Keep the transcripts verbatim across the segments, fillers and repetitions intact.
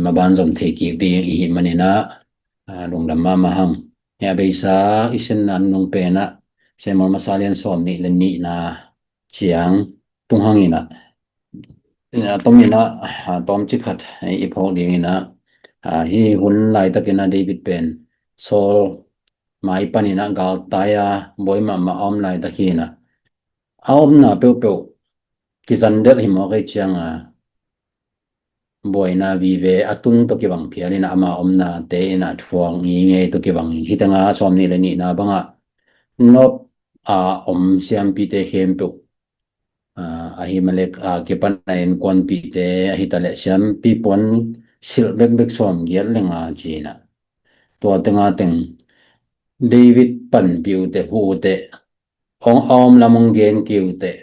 maban zong thei kik ding i hih manin ah, ah, lungdam mahmah hang. Hih a beisa i sinna nung pen ah Samuel masa lian sawm nih le nihna ciang tung hangin ah, a tomin ah, ah, tawmcik khat i phawk dingin ah, ah, hih hun laitakin ah David pen Saul mai panin ah galtai a buai mahmah a om laitak hi-in ah, a omna peuhpeuh kizandelh hi mawk ei cianga, buaina vive a tun tawh kibang phial in ah ama omnate in ah thuak ngingei tawh kibang in, hih tengah sawm nih le nihna bangah Nob a om siampite khempeuh, ah, Ahimelek a kipan a innkuanpihte ahi taleh siampi puan silh bekbek sawm giat le nga ci-in ah, tua tenga teng David panpih uh teh, huh uh teh, hong a om lam hong gen kei uh teh,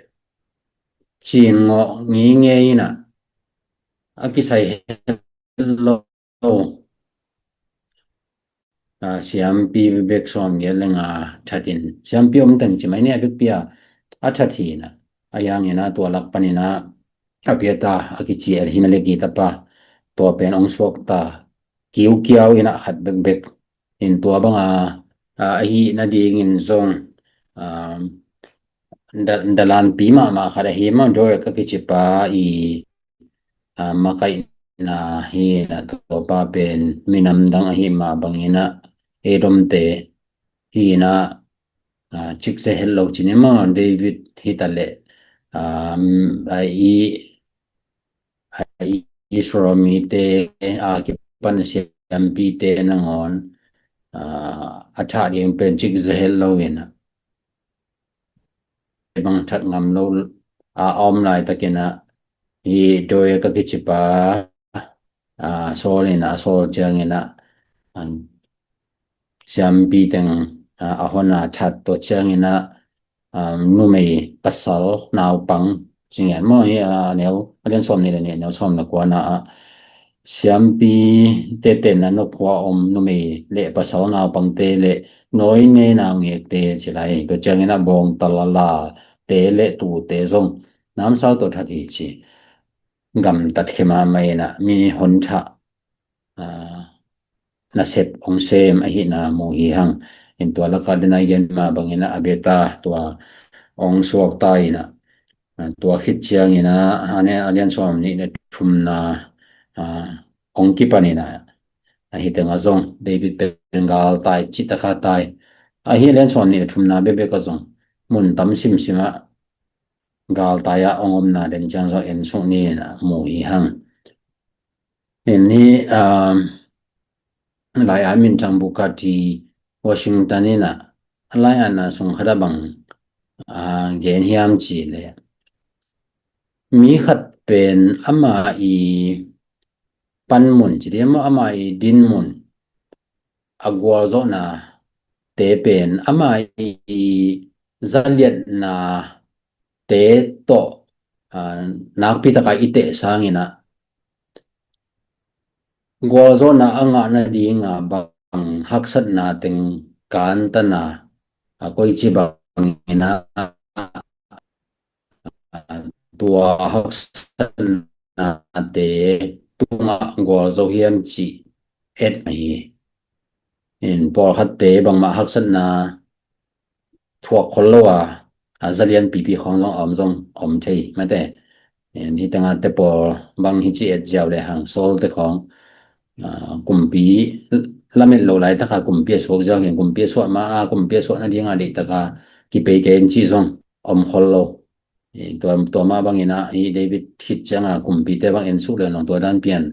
ci-in ngawh ngingei in ah, a kisai het lo, ah, siampi bek sawm giat le nga that in, siampi om teng ci mai ni, a vekpi a a that hi-in ah, a hiangin ah tua lak panin ah Abiathar a kici Ahimelek i tapa, tua pen hong suakta kiukiau in ah khat bekbek in, tua banga, ah, ahih nadingin zong, ah, da, dalanpi mahmah khat ahi mah Doeg a kicipa i, ah, makaihna hi-in ah, tua pa pen minam dang ahi mah bangin ah Edomte hi-in ah, ah, cik ze het lo ci ni maw, David hi taleh, ah, a i, a i Israel mite a kipan siampite nangawn, ah, a thah ding pen cik ze het lo in ah, bang that ngam lo a om laitakin ah, hih Doeg a kicipa, ah, Saul in ah, a sawl ciangin ah, ah, siampi teng, ah, a hon a that, tua ciangin ah, ah, numei pasal naupang, ci ngiat maw, hih a neu, a lian sawm nih le nih, neu sawm le kuana ah, siampite tenna Nob khua om numei le pasal naupangte le nawine naungekte ci lai, tua ciangin ah bawngtal a late le tuute zong namsau tawh that hi ci. Gamtat khia mahmah in ah mi hon thah, ah, nasep hong sem ahihna mu hi hang. In tua lakah den a i gen mah bangin ah Abiathar tua hong suakta in ah, ah, tua khit ciangin ah, a ne, a lian sawm nih le thumna, ah, hong kipan in ah, ahi tengah zong David pen galtai, cih taka tai. Ahi lian sawm nih le thumna bekbek ah zong mun tam simsim ah galtai ah hong omna den ciang zong en suk ni in ah mu hi hang. In hih, um, lai-at minthang Booker T Washington in ah, lai-atna sung khat ah bang, ah, gen hiam cih leh, mi khat pen ama i panmun ci dih maw, ama i dinmun, a gualzawhnate pen ama i zaliatnate tawh, ah, nakpi taka i teh sangin ah, gualzawhna a ngah nadinga bang haksatna teng kantana, a koici bangin ah, tua haksatnate tungah gualzo hiam cih et ahi. In pawlkhatte bangmah haksatna thuak khol lo a, a zalian pipi khawng zong a om zong om thei mate. In hih tengah te pawl bang hi ci et ziau le hang, Saul te khawng, ah, kumpi lamet lo laitaka kumpi a suak ziau hin, kumpi a suah ma a, kumpi a suah nadinga deih taka kipei kei in cih zong om khol lo. Eh, tua, tua mah bangin ah, hih David khit cianga kumpite bang en suk le nong tua dan pian,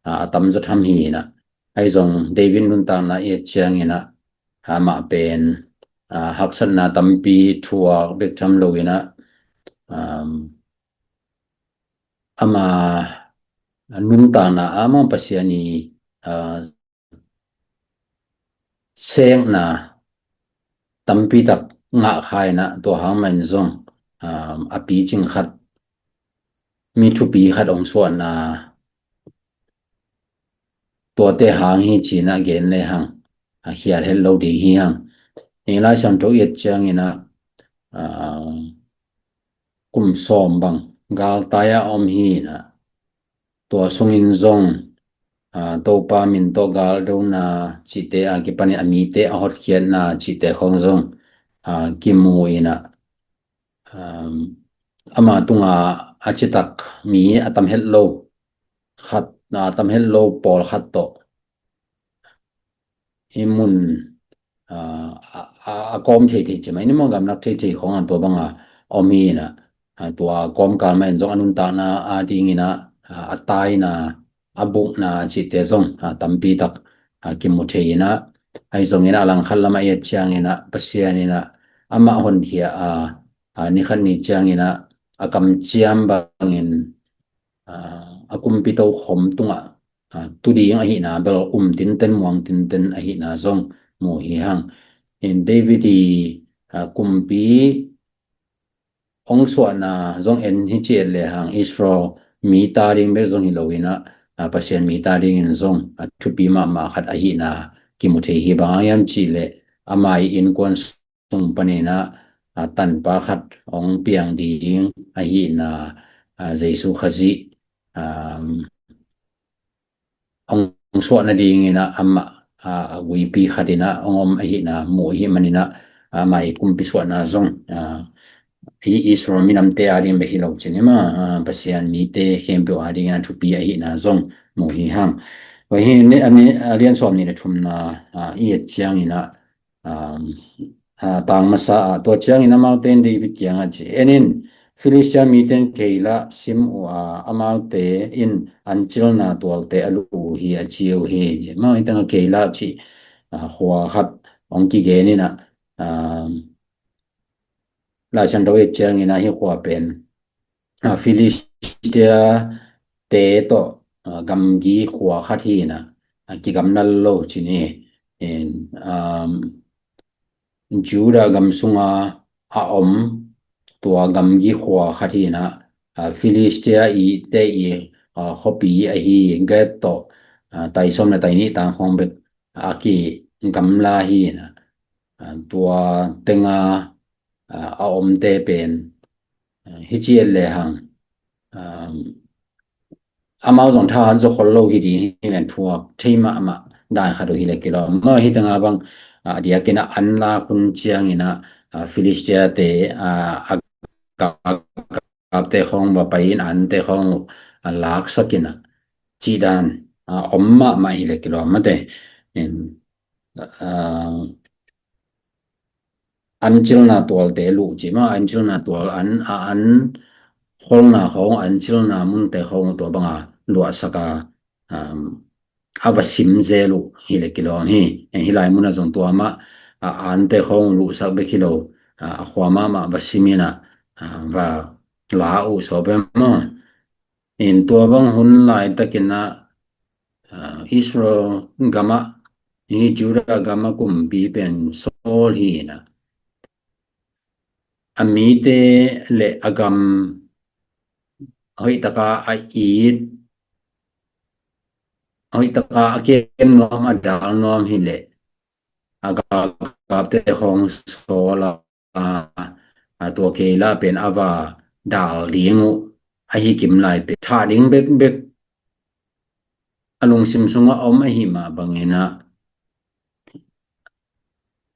ah, a tamzaw tham hi in ah. Ahi zong David nuntakna i et ciangin ah, amah pen, ah, haksatna tampi thuak bek tham lo in ah, um, ama nuntakna ah mah Pasian i, ah, sekna tampi tak ngah kha in ah, tua hang mah in zong, ah, a picing khat, mi thupi khat hong suahna, tuate hang hi ci in ah gen le hang, a khial het lo ding hi hang. Hih Lai Siangtho i et ciangin ah, ah, kum sawm bang galtai ah om hi in ah, tua sungin zong ah, Topa min tawh galdona cihte a kipanin a mite a hotkhiatna cihte khawng zong, ah, kimu inah, um, ama tunga a citak mi a tam het lo khat, a tam het lo pawlkhat tawh hih mun, ah, a, a, a kawm thei thei ci mai ni maw, gamlak thei thei khawng a tua banga om hi inah, ah, tua kawmkal mah in zong a nuntakna a dingin ah, ah, a taina, a bukna cihte zong, ah, tampi tak, ah, kimu thei inah, ahi zongin a langkhat lamah i et ciangin ah Pasian inah amah honkhia a, ah, ni khat ni ciangin ah a kamciam bangin, ah, a kumpi tokhom tungah, ah, tu ding ahihna bel um tinten muang tinten ahihna zong mu hi hang. In David i, ah, kumpi hong suahna zong en hi ci et lehang Israel mi ta ding bek zong hi lo inah, ah, Pasian mi ta dingin zong, ah, thupi mahmah khat ahihna kimu thei hi. Bang hang hiam cih leh ama i innkuan sung panin ah, ah, tanpa khat hong piang ding ahihna, ah, Jesu Khazih, um, hong suah nadingin ah amah, ah, a guipi khat inah hong om ahihna mu ahih manin ah, ah, ama i kumpi suahna zong, ah, i Israel minamte a ding bek hi lo ci ni maw, ah, Pasian mite khempeuh a dingin ah thupi ahihna zong mu hi hang. Tua hi ni, a ni, a lian sawm nih le thumna, ah, i et ciangin ah, um, ah, tang masa ah tua ciangin amaute in David kiangah ci, "En in, Filistia mite in Keilah sim uh a, amaute in an cilna tualte a luh uh hi," a ci uh hi. Amau in tangah Keilah cih, ah, khua khat hong kigen inah, um, Lai Siangtho et ciangin ah hih khua pen, ah, Filistia te tawh, ah, gamgi khua khat hi inah, ah, kigamla lo ci ni. In, um, Judah gam sunga a om tua gamgi khua khat hi inah, ah, Filistia i te i, ah, khuapi ahi Gath tawh, ah, tai sawm le tai nih tang khawng bek a kigamla hi inah, ah, tua tenga, ah, a omte pen, ah, hi ci et lehang, ah, amau zong thahat zaw khol lo hi ding hi, men thuak thei mahmah dan khat uh hi le kilawm. Maw, hi tengah bang, ah, a diakin ah an lak hun ciangin ah, ah, Filistia te, ah, a kapkapte khawng va pai in ante khawng uh, ah, laksak in ah cih dan, ah, om mahmah hi le kilawm mate. In, ah, an cilna tualte luh ci maw, an cilna tual, an, a an kholna khawng, an cilna munte khawng tua banga luahsak a, um, a va sim zel uh hi le kilawm hi. Hih lai munah zong tua mah, a ante khawng luhsak bek hi lo, a, a khua mahmah va sim inah, a, va la uh sawp e maw. In tua bang hun laitakin ah, ah, Israel gamah, hi Judah gamah kumpi pen Saul hi inah, a mite le a gam hoihtaka a it, hoihtaka a kem nuam, a dal nuam hi leh a galkapte khawng sawl a, a, a tua Keilah pen a va dal ding uh ahi kim lai pen thah ding bekbek a lungsim sungah om ahi mah bangin ah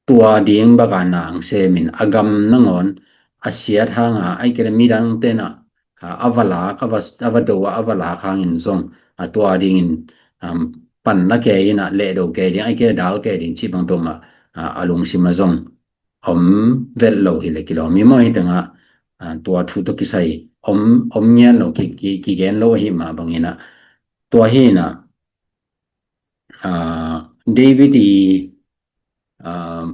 tua ding baka nang semin a gam nangawn a siat hanga, ahih kei leh midang tenah, a, a va lak, a va, a va do a, a va lak hangin zong, a, tua dingin, um, pan la kei inah lehdo kei ding, ahih kei leh dal kei ding cih bang peuhmah, a, a lungsim ah zong om vet lo hi le kilawm hi maw. Hi tengah, a, tua thu tawh kisai om, om ngiat lo, ki, ki, kigen lo ahi mah bangin ah tua hi inah, a, David i, a,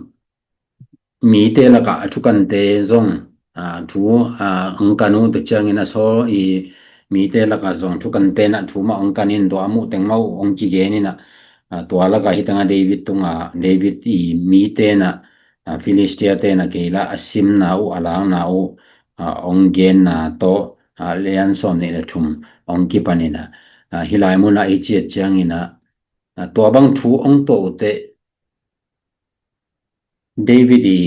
mite lakah a thukante zong, a, thu, a, hong kan uh, tua ciangin a Saul i mite lakah zong thukante nah thu mah hong kan in tua a muh teng mah uh hong kigen inah, a, tua lakah hi tengah David tungah, David i mite nah, a, Filistia te nah Keilah a simna uh, a lakna uh, a, hong genna tawh, a, lian sawm nih le thum hong kipan inah, a, hih lai munah i ciat ciangin ah, a, tua bang thu hong tuah uh teh David i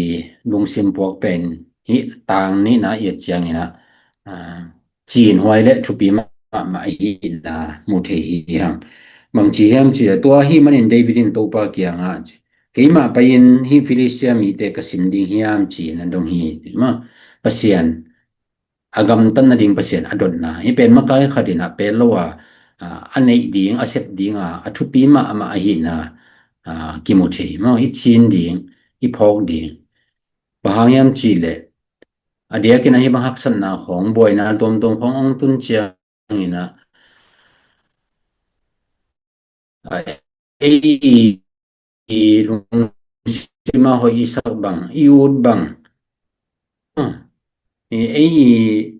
lungsim puak pen hih tang nihna i et ciangin ah, a, cinhuai le thupi mahmah ahihna mu thei hi hang. Bang ci hiam cih leh, tua ahih manin David in Topa kiangah ci, keimah pai-in hih Filistia mite ka sim ding hiam, ci-in a dong hi, ci maw. Pasian a gamtat nading, Pasian a dotna, hih pen makai khat in a pel lo a, a, a neih ding, a sep ding a, a thupi mahmah ahihna, a, kimu thei maw, i cin ding, i phawk ding. Bang hang hiam cih leh, a diakin a hih bang haksatna khawng, buaina tuamtuam khawng hong tun ciangin a, a, ei i lungsim a hoih i sak bang, i ut bang, a, ei i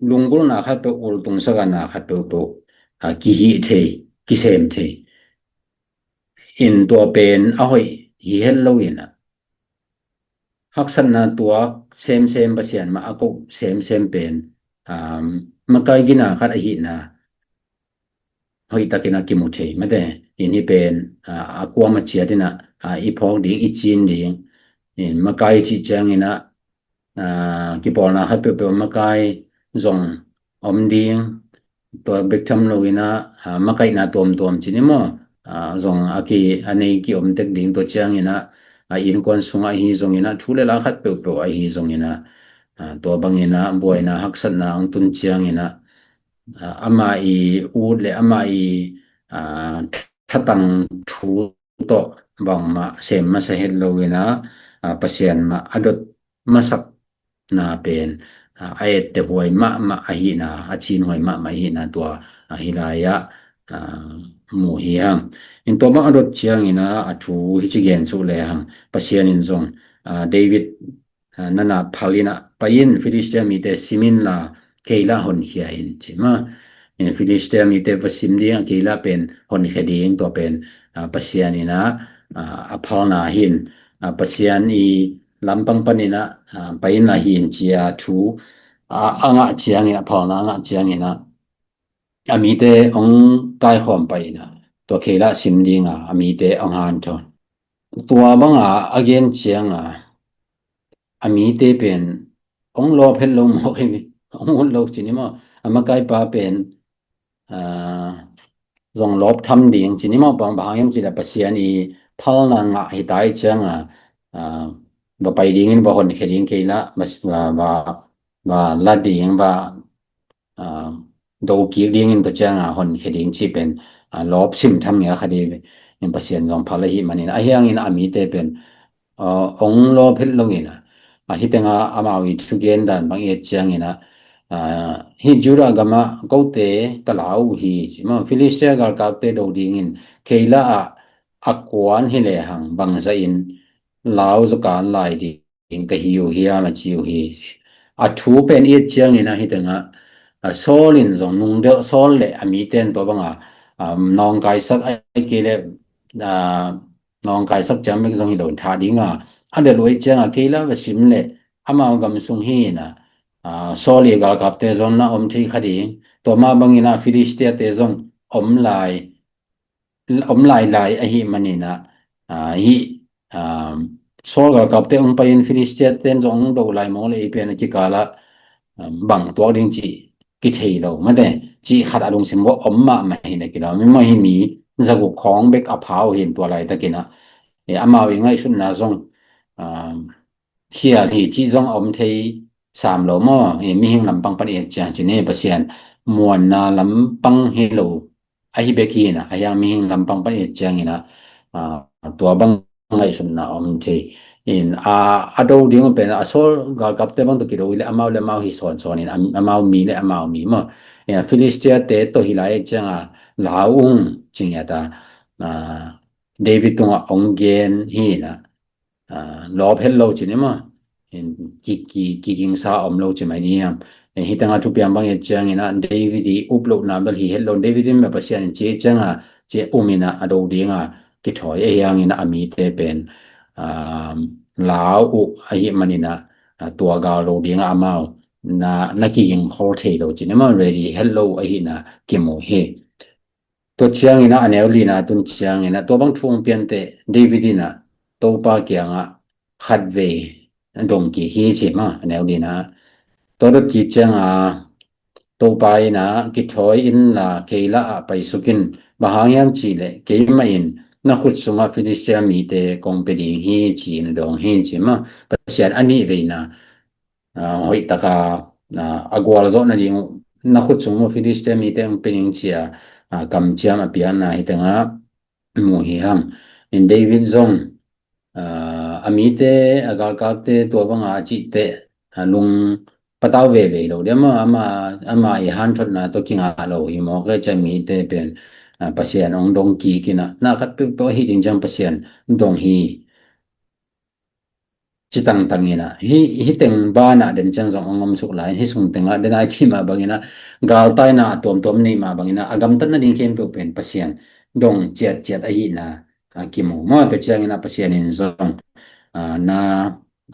lunggulhna khat peuh, ultung sakna khat peuhpeuh, a, kihih thei, kisem thei in, tua pen a hoih hi het lo in a, haksatna tuak semsem, Pasian mah a koh semsem pen, um, makai gina khat ahihna hoih takin a kimu thei mate. In hih pen, a, a kuamah ciat in a, a, i phawk ding, i cin ding. In makai cih ciangin a, a, kipawlna khat peuhpeuh makai zong om ding, tua bek tham lo in a, a, makaihna tuamtuam ci ni maw, a, zong a ki, a nei kiom tek ding, tua ciangin a, a, innkuan sungah ahi zongin a, thu le la khat peuhpeuh ahi zongin a, a, tua bangin a buaina haksatna hong tun ciangin a, a, amah i ut le amah i, a, thatang thu tawh bangmah sem masa het lo in a, a, Pasian mah a dot masakna pen, a, a etteh huai mahmah ahihna, a cin huai mahmah ahihna tua, a, hih lai-ah, a, mu hi hang. In tua bang a dot ciangin a, a thu hi ci gen suh le hang, Pasian in zong, a, David, a, nana phal in a, pai-in Filistia mite sim inla, kei lah honkhia in, ci maw. In Filistia mite va sim ding a, kei lah pen honkhia ding, tua pen, a, Pasian in a, a, a phalna hi in, a, Pasian i lampang panin a, a, pai inla hi in, ci a thu, a, a ngah ciangin, a phalna a ngah ciangin a, a mite hong kaikhawm pai in a, tua kei lah sim ding a, a mite hong hanthawn. Tua bang a a gen ciang a, a mite pen hong lawp het lo mawk hi, hong ut lo ci ni maw. A makaipa pen, a, zong lawp tham ding ci ni maw. Bang, bang hang hiam cih leh Pasian i phalna ngah hi ta i ciang a, a, va pai dingin, va honkhia ding, kei lah va, va, va la ding, va, a, do kik dingin, tua ciang a honkhia ding cih pen, a, lawp sim tham ngial kha ding in, Pasian zong phal ahih manin, ahi hangin a mite pen, a, hong lawp het lo in a, a, hih teng a amau i thugen dan bang i et ciangin a, a, hih Judah gam ah kote ka lau uh hi, ci maw, Filistia galkapte do dingin kei lah a, a kuan hi le hang bangzah in lau zaw kan lai ding ka hi uh hiam, a ci uh hi. A thu pen i et ciangin a, hih teng a, a, Saul in zong nungdelh, Saul le a mite in tua bang a, a, nawngkaisak ahih kei leh, a, nawngkaisak ciang bek zong hi lo in, thah ding a, a delh uh ahih ciang a, kei lah va sim leh amau gam sung hi in a, a, Saul i galkapte zong na om thei kha ding, tua mah bangin a Filistiate zong om lai, om lailai ahih manin a, a, hih, a, Saul galkapte hong pai-in Filistiate in zong hong do lai mawk leh, ei pen a kikal ah, a, bang tuak ding cih kithei lo mate, cih khat a lungsim uah om mahmah hi in a, kila mi mah hi, mi zaguk khawng bek a pha uh hi in tua laitakin a, e, amau i ngaihsutna zong, a, khial hi cih zong a om thei sam lo maw. E, mihing lampang pan i et ciang ci ni, Pasian muanna lampang hi lo ahi bek hi in a, ahi hang mihing lampang pan i et ciangin a, a, tua bang ngaihsutna om thei in a, a do ding uh pen a, Saul galkapte bang tawh kido hi leh amau le amau hi sawnsawn in, am-, amau mi le amau mi maw. In a Filistiate tawh hi lai ciang a, lau ung ci ngiat a, a, David tungah hong gen hi in a, a, lawp het lo ci ni maw. In ki, ki, kigingsa om lo ci mai ni hiam. E, hih teng a thupiang bang i et ciangin a, David i up lohna bel hi het lo, David in bel Pasian in ci ciang a, ci um in a, a do ding a kithawi ahi hangin a, a mite pen, a, lau uh ahih manin a, a, tua gal do ding a amau na, na kiging khol thei lo ci ni maw, ready het lo ahihna kimu hi. Tua ciangin a, a neu lina tun ciangin a, tua bang thu hong pianteh David in a, Topa kiangah khatvei dong kik hi ci maw, a neu lina. Tua dot kik ciang a, Topa in a, kithawi inla kei lah ah paisuk in, Bang hang hiam cih leh keimah in na khut sungah Filistia mite kong pia ding hi ci-in dawng hi ci maw. Pasian a nih veina, ah, hoih taka, ah, a gualzawh nading uh, na khut sung uh Filistia mite hong pia ding ci-a, ah, kamciam a piakna hi tengah mu hi hang. In David zong, ah, a mite, a galkapte tua banga a cihte, ah, lung patau veve lo dia maw, ama, ama i hanthotna tawh kingah lo hi mawk e, cia mite pen, ah, Pasian hong dong kik in ah, na khat peuhpeuh ahi ding ciang Pasian dong hi. Ci tangtang in ah, hi, hi teng banah den ciang zong hong om suk lai, hi sung tengah den ai ci mah bangin ah, galtaina a tuamtuam nei mah bangin ah, a gamtat nading khempeuh pen Pasian dong ciatciat ahihna, ah, kimu maw. Tua ciangin ah Pasian in zong, ah, na,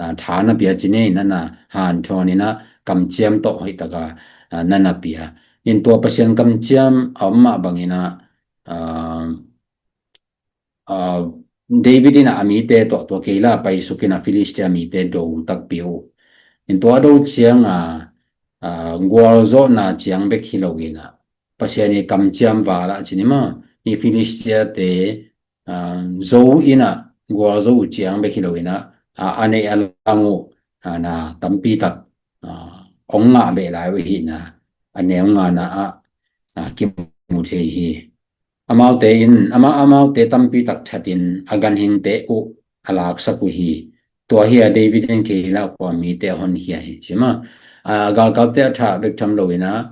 ah, tha na pia ci ni, na na hanthawn in ah kamciam tawh hoih taka, ah, na na pia. In tua Pasian kamciam a om mah bangin ah, ah, ah, David in ah a mite tawh tua Keila paisuk in ah Filistia mite do takpi uh. In tua do ciang a, ah, gualzawhna ciang bek hi lo in ah, Pasian i kamciam val ah ci ni maw, i Filistia te, ah, zo in ah gualzo uh ciang bek hi lo in ah, ah, a neih a lang uh, ah, na tampi tak, ah, hong ngah beh lai uh ahihna, a neu ngana ah, ah, kimu thei hi. Amaute in, ama, amaute tampi tak thatin a ganhingte uh a laksak uh hi. Tua hi a David in Keila khua mite a honkhia hi ci maw. A galkapte a thah bek tham lo in ah,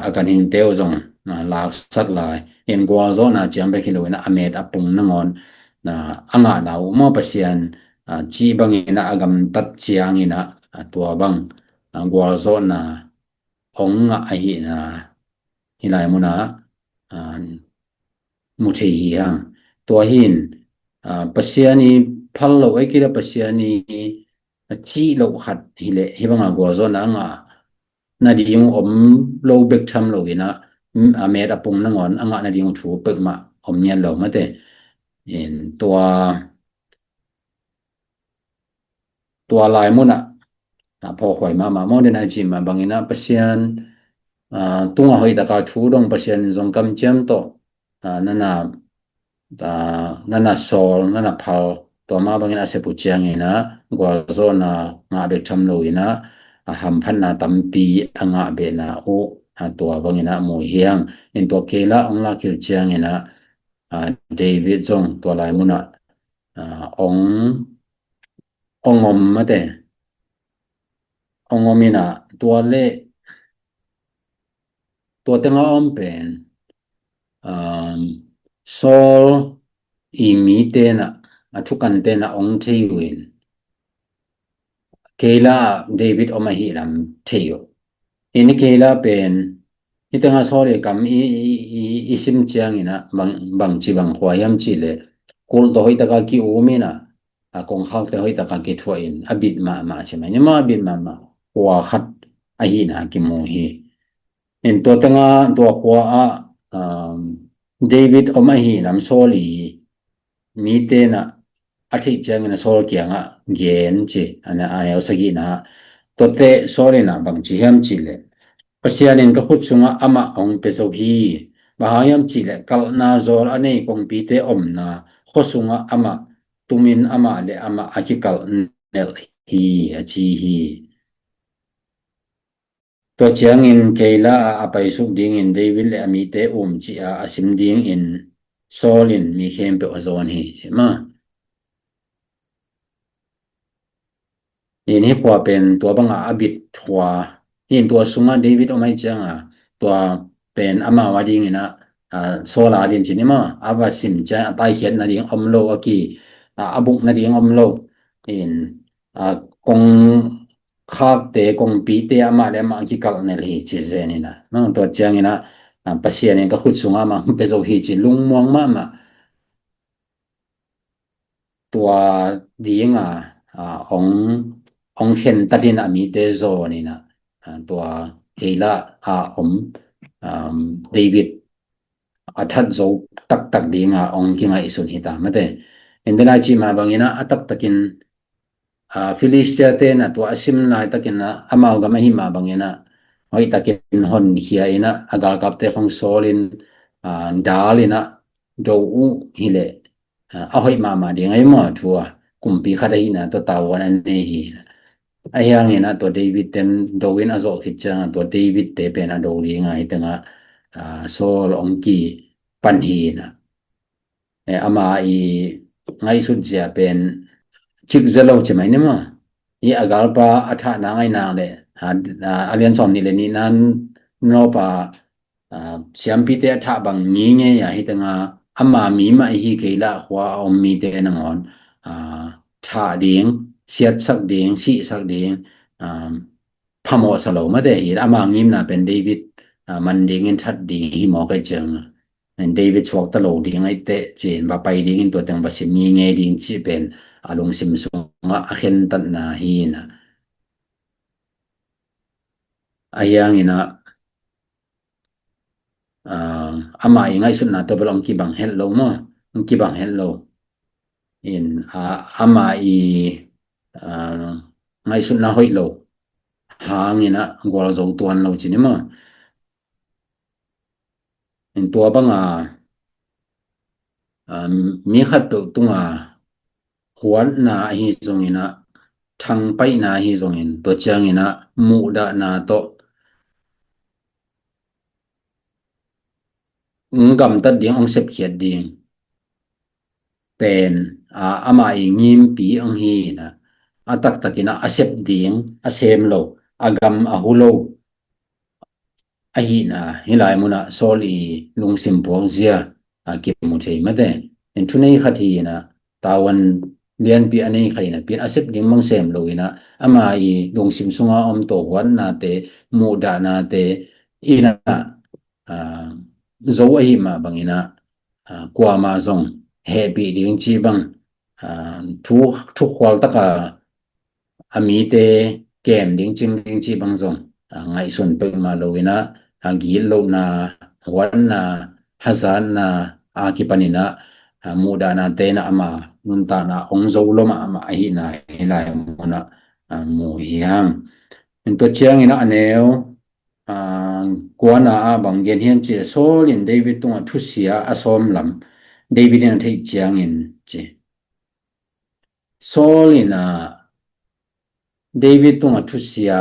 a ganhingte uh zong, ah, laksak lai. In gualzawhna ciang bek hi lo in ah, a met a pung nangawn, ah, a ngahna uh maw, Pasian, ah, cih bangin ah a gamtat ciangin ah, ah, tua bang, ah, gualzawhna hong ngah ahihna hi lai munah, ah, mu thei hi hang. Tua hin, ah, Pasian i phal lo, ei kila Pasian i a cih loh khat hi leh, hi banga gualzawhna a ngah nading om lo bek tham lo in ah, a met a pung nangawn a ngah nading thu peuhmah om nian lo mate. In tua, tua lai munah, ah, phawkhuai mahmah maw, den ai ci mah bangin ah Pasian, ah, tungah hoih taka thu dong, Pasian zong kamciam tawh, ah, na na, ah, na na sawl, na na phal, tua mah bangin a sep uh ciangin ah gualzawhna ngah bek tham lo in ah, a hamphatna tampi a ngah behna uh, ah, tua bangin ah mu hi hang. In tua Keila hong lakhia uh ciangin ah, ah, David zong tua lai munah, ah, hong, hong om mate. Hong om in ah tua leh, tua tengah a om pen, um, Saul i mite in ah, a thukan te in ah hong thei uh in, Keila ah David om ahih lam thei uh. In i Keila pen, hi tengah Saul i kam i, i, i, i sim ciangin ah, bang, bangci bang khua hiam cih leh, kulh tawh hoih taka ki-um in ah, a kongkhakte hoih taka kithuah in, a bit mahmah ci mai ni maw, a bit mahmah khua khat ahihna kimu hi. In tua tengah, tua khua ah, um, David om ahih lam Saul i mite in ah a theih ciangin ah Saul kiangah gen ci, a na, a neu sagihna ah, tuate Saul in ah bangci hiam cih leh, Pasian in ka khut sungah amah hong pia zo hi. Bang hang hiam cih leh, kalhna zawl a nei kongpite omna khua sungah amah tumin amah le amah a kikalh nelh hi, a ci hi. Tua ciangin Keila ah a paisuk dingin David le a mite um ci-a a sim dingin Saul in mi khempeuh a zawn hi, ci maw. In hi khua pen tua bangah a bit khua. In tua sungah David om ahih ciangah tua pen amau a dingin ah, ah, Saul a ding ci ni maw, a va sim ciang a taikhiat nading om lo, a ki, ah, a buk nading om lo. In, ah, kongkhakte, kongpite amah le amah a kikalh nelh hi ci zen in ah, no, tua ciangin ah, ah, Pasian in ka khut sungah amah hong pia zo hi ci lungmuang mahmah. Tua dinga, ah, hong, hong khentat in a mite zawn in ah, ah, tua Keila ah om, um, David a that zo taktak dinga hong kingaihsun hi ta mate. In den ai ci mah bangin ah, a taktakin, ah, Filistia te in ah tua a sim laitakin ah, amau gam ahih mah bangin ah, hoih takin honkhia in ah, a galkapte khong sawl in, ah, dal in ah do uh hileh, ah, a hoih mahmah ding ahi maw, thu a kumpi khat ahihna tawh tavuan a nei hi. Ahi hangin ah tua David ten do in a zawh khit ciangin tua David te pen a do ding a, hih tengah, ah, Saul hong kipan hi. Eh, ama i ngaihsut zia pen cikzia lo ci mai ni maw. I a galpa a thahna ngaihna le, a, a, a lian sawm nih le nihna nawpa, a, siampite a thah bang ngingei a, hih tengah ama mi mah ihi kei lah khua a om mite nangawn, a, thah ding, siatsak ding, sihsak ding, a, phamawhsa lo mate hi. Ama ngimna pen David, a, man dingin that ding hi mawk ahi ciang, David suakta lo ding ahi teh ci-in va pai dingin tua teng va sim ngingei ding cih pen a lungsim sungah a khentatna hi. Ahi hangin ah, a, ama i ngaihsutna tawh bel hong kibang het lo maw, hong kibang het lo. In, a, ama i, a, ngaihsutna hoih lo hangin ah gualzo tuan lo ci ni maw. In tua banga, a, mi khatpeuh tunga huatna ahi zongin ah, thangpaihna ahi zongin, tua ciangin ah muhdahna tawh hong gamtat ding, hong sepkhiat ding pen, a, ama i ngimpi hong hi in ah, a taktakin ah a sep ding a sem lo, a gam a hu lo ahihna hih lai munah Saul i lungsim puakzia a kimu thei mate. In thunei khat hi in ah, tavuan lianpi a nei khat hi in ah, pi in a sep ding bang sem lo in ah, ama i lungsim sunga om tawh huatnate, muhdahnate in ah, a, zo ahi mah bangin ah, a, kuamah zong hehpih ding cih bang, a, thu, thukhual taka a mite kem ding, cing ding cih bang zong, a, ngaihsun peuhmah lo in ah, a, gitlohna, huatna, hazatna a kipanin ah, a, muhdahnate in ah ama nuntakna hong zo lo mahmah ahihna hih lai munah, a, mu hi hang. In tua ciangin ah a neu, a, kuana ah bang gen hiam cih leh, Saul in David tungah thusia a sawm lam David in a theih ciangin ci. Saul in ah David tungah thusia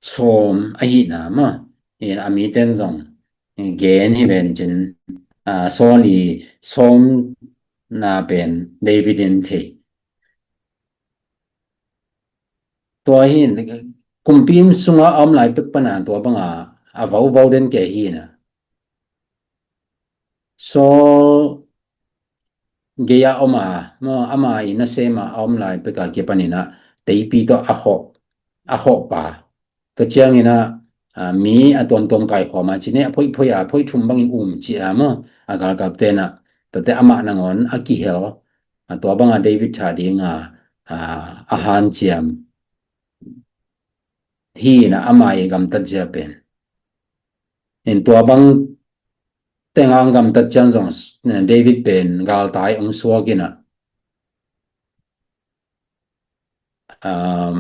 sawm ahihna mah in a miten zong gen hi ven cin, a, Saul i sawmna pen David in thei. Tua hi, kumpi sungah a om lai pek pana tua banga a vauvau den kei hi na. Saul gei-ah om a, maw, ama i nasem a a om lai pek a kipanin ah teipi tawh a khawh, a khawh pa. Tua ciangin ah, a, mi a tuamtuam kaikhawm a ci ne, a phoihphoih a, phoih thum bangin um ci a maw, a galkapte in ah, tuate amah nangawn a kihel, a, tua banga David thah dinga, a, a hanciam hi in ah ama i gamtat zia pen. In tua bang tenga hong gamtat ciang zong, eh, David pen galtai hong suak in ah, um,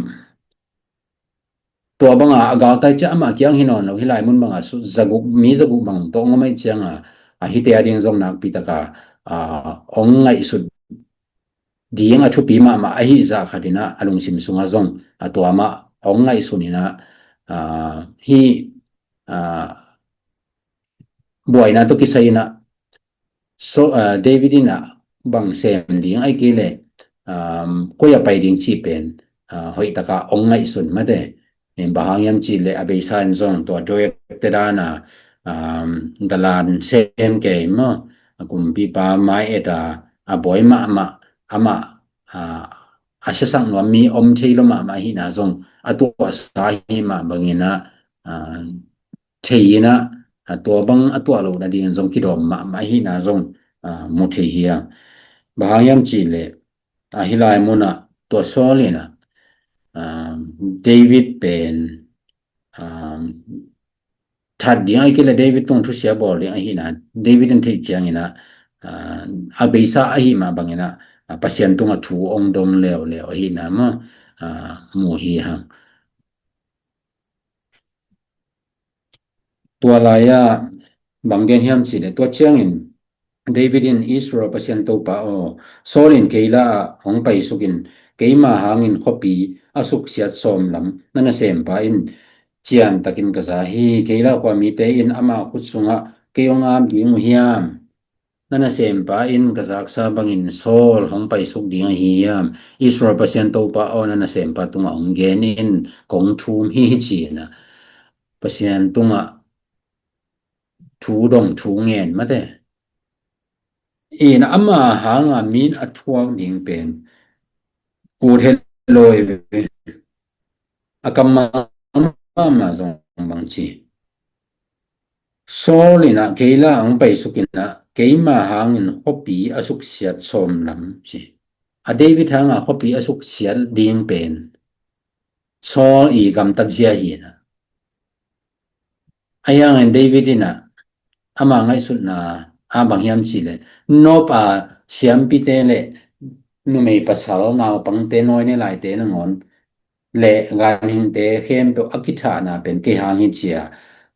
tua banga a galtai ciang amah kiang hi nawn lo, hih lai mun banga su-, zaguk, mi zaguk bang tawh hong om ahih cianga, a, hihte a ding zong nakpi taka, a, hong ngaihsut ding a thupi mahmah ahi zah khat in ah a lungsim sungah zong a tua mah hong ngaihsun in ah, a, hih, a, buaina tawh kisai in ah, so, a, David in ah bang sem ding ahih kei leh, um, koi ah pai ding cih pen, a, hoih taka hong ngaihsun mate. Bang hang hiam cih leh a beisa in zong tua Doeg te dan a, um, dalan sem kei maw, a kumpipa mai et a, a buai mahmah, amah, a, a siasak nuam mi om thei lo mahmah ahihna zong a tuahsa ahih mah bangin ah, a, thei in ah, a, tua bang a tuah loh nadingin zong kidawm mahmah ahihna zong, a, mu thei hi a. Bang hang hiam cih leh, a, hih lai munah tua Saul in ah, a, David pen, a, that ding ahih kei leh David tung thusia bawl ding ahihna, David in theih ciangin ah, a, a beisa ahih mah bangin ah, a, Pasian tungah thu hong dong leuleu ahihna maw, a, mu hi hang. Tua lai-ah bang gen hiam cih leh, tua ciangin David in, Israel Pasian Topa aw, Saul in Keila ah hong paisukin keima hangin khuapi a suksiat sawm lam na nasempa in ciantakin ka za hi. Keila khua mite in ama khut sungah kei hong ap ding uh hiam? Na nasempa in ka zaksa bangin Saul hong paisuk ding ahi hiam? Israel Pasian Topa aw, na nasempa tungah hong gen in, kong thum hi, ci-in ah Pasian tungah thu dong, thu ngen mate. In ama hanga mi in a thuak ding pen ut het lo ve. A kammal mahmah zong bang ci. Saul in ah Keila hong paisuk in ah keima hangin khuapi a suksiat sawm lam, ci. A David hanga khuapi a suksiat ding pen Saul i gamtat zia hi in ah. Ahi hangin David in ah ama ngaihsutna ah bang hiam cih leh, Nob a siampite le numei pasal naupangte, nawi ne laite nangawn le ganhingte khempeuh a kithahna pen kei hang hi, ci-a,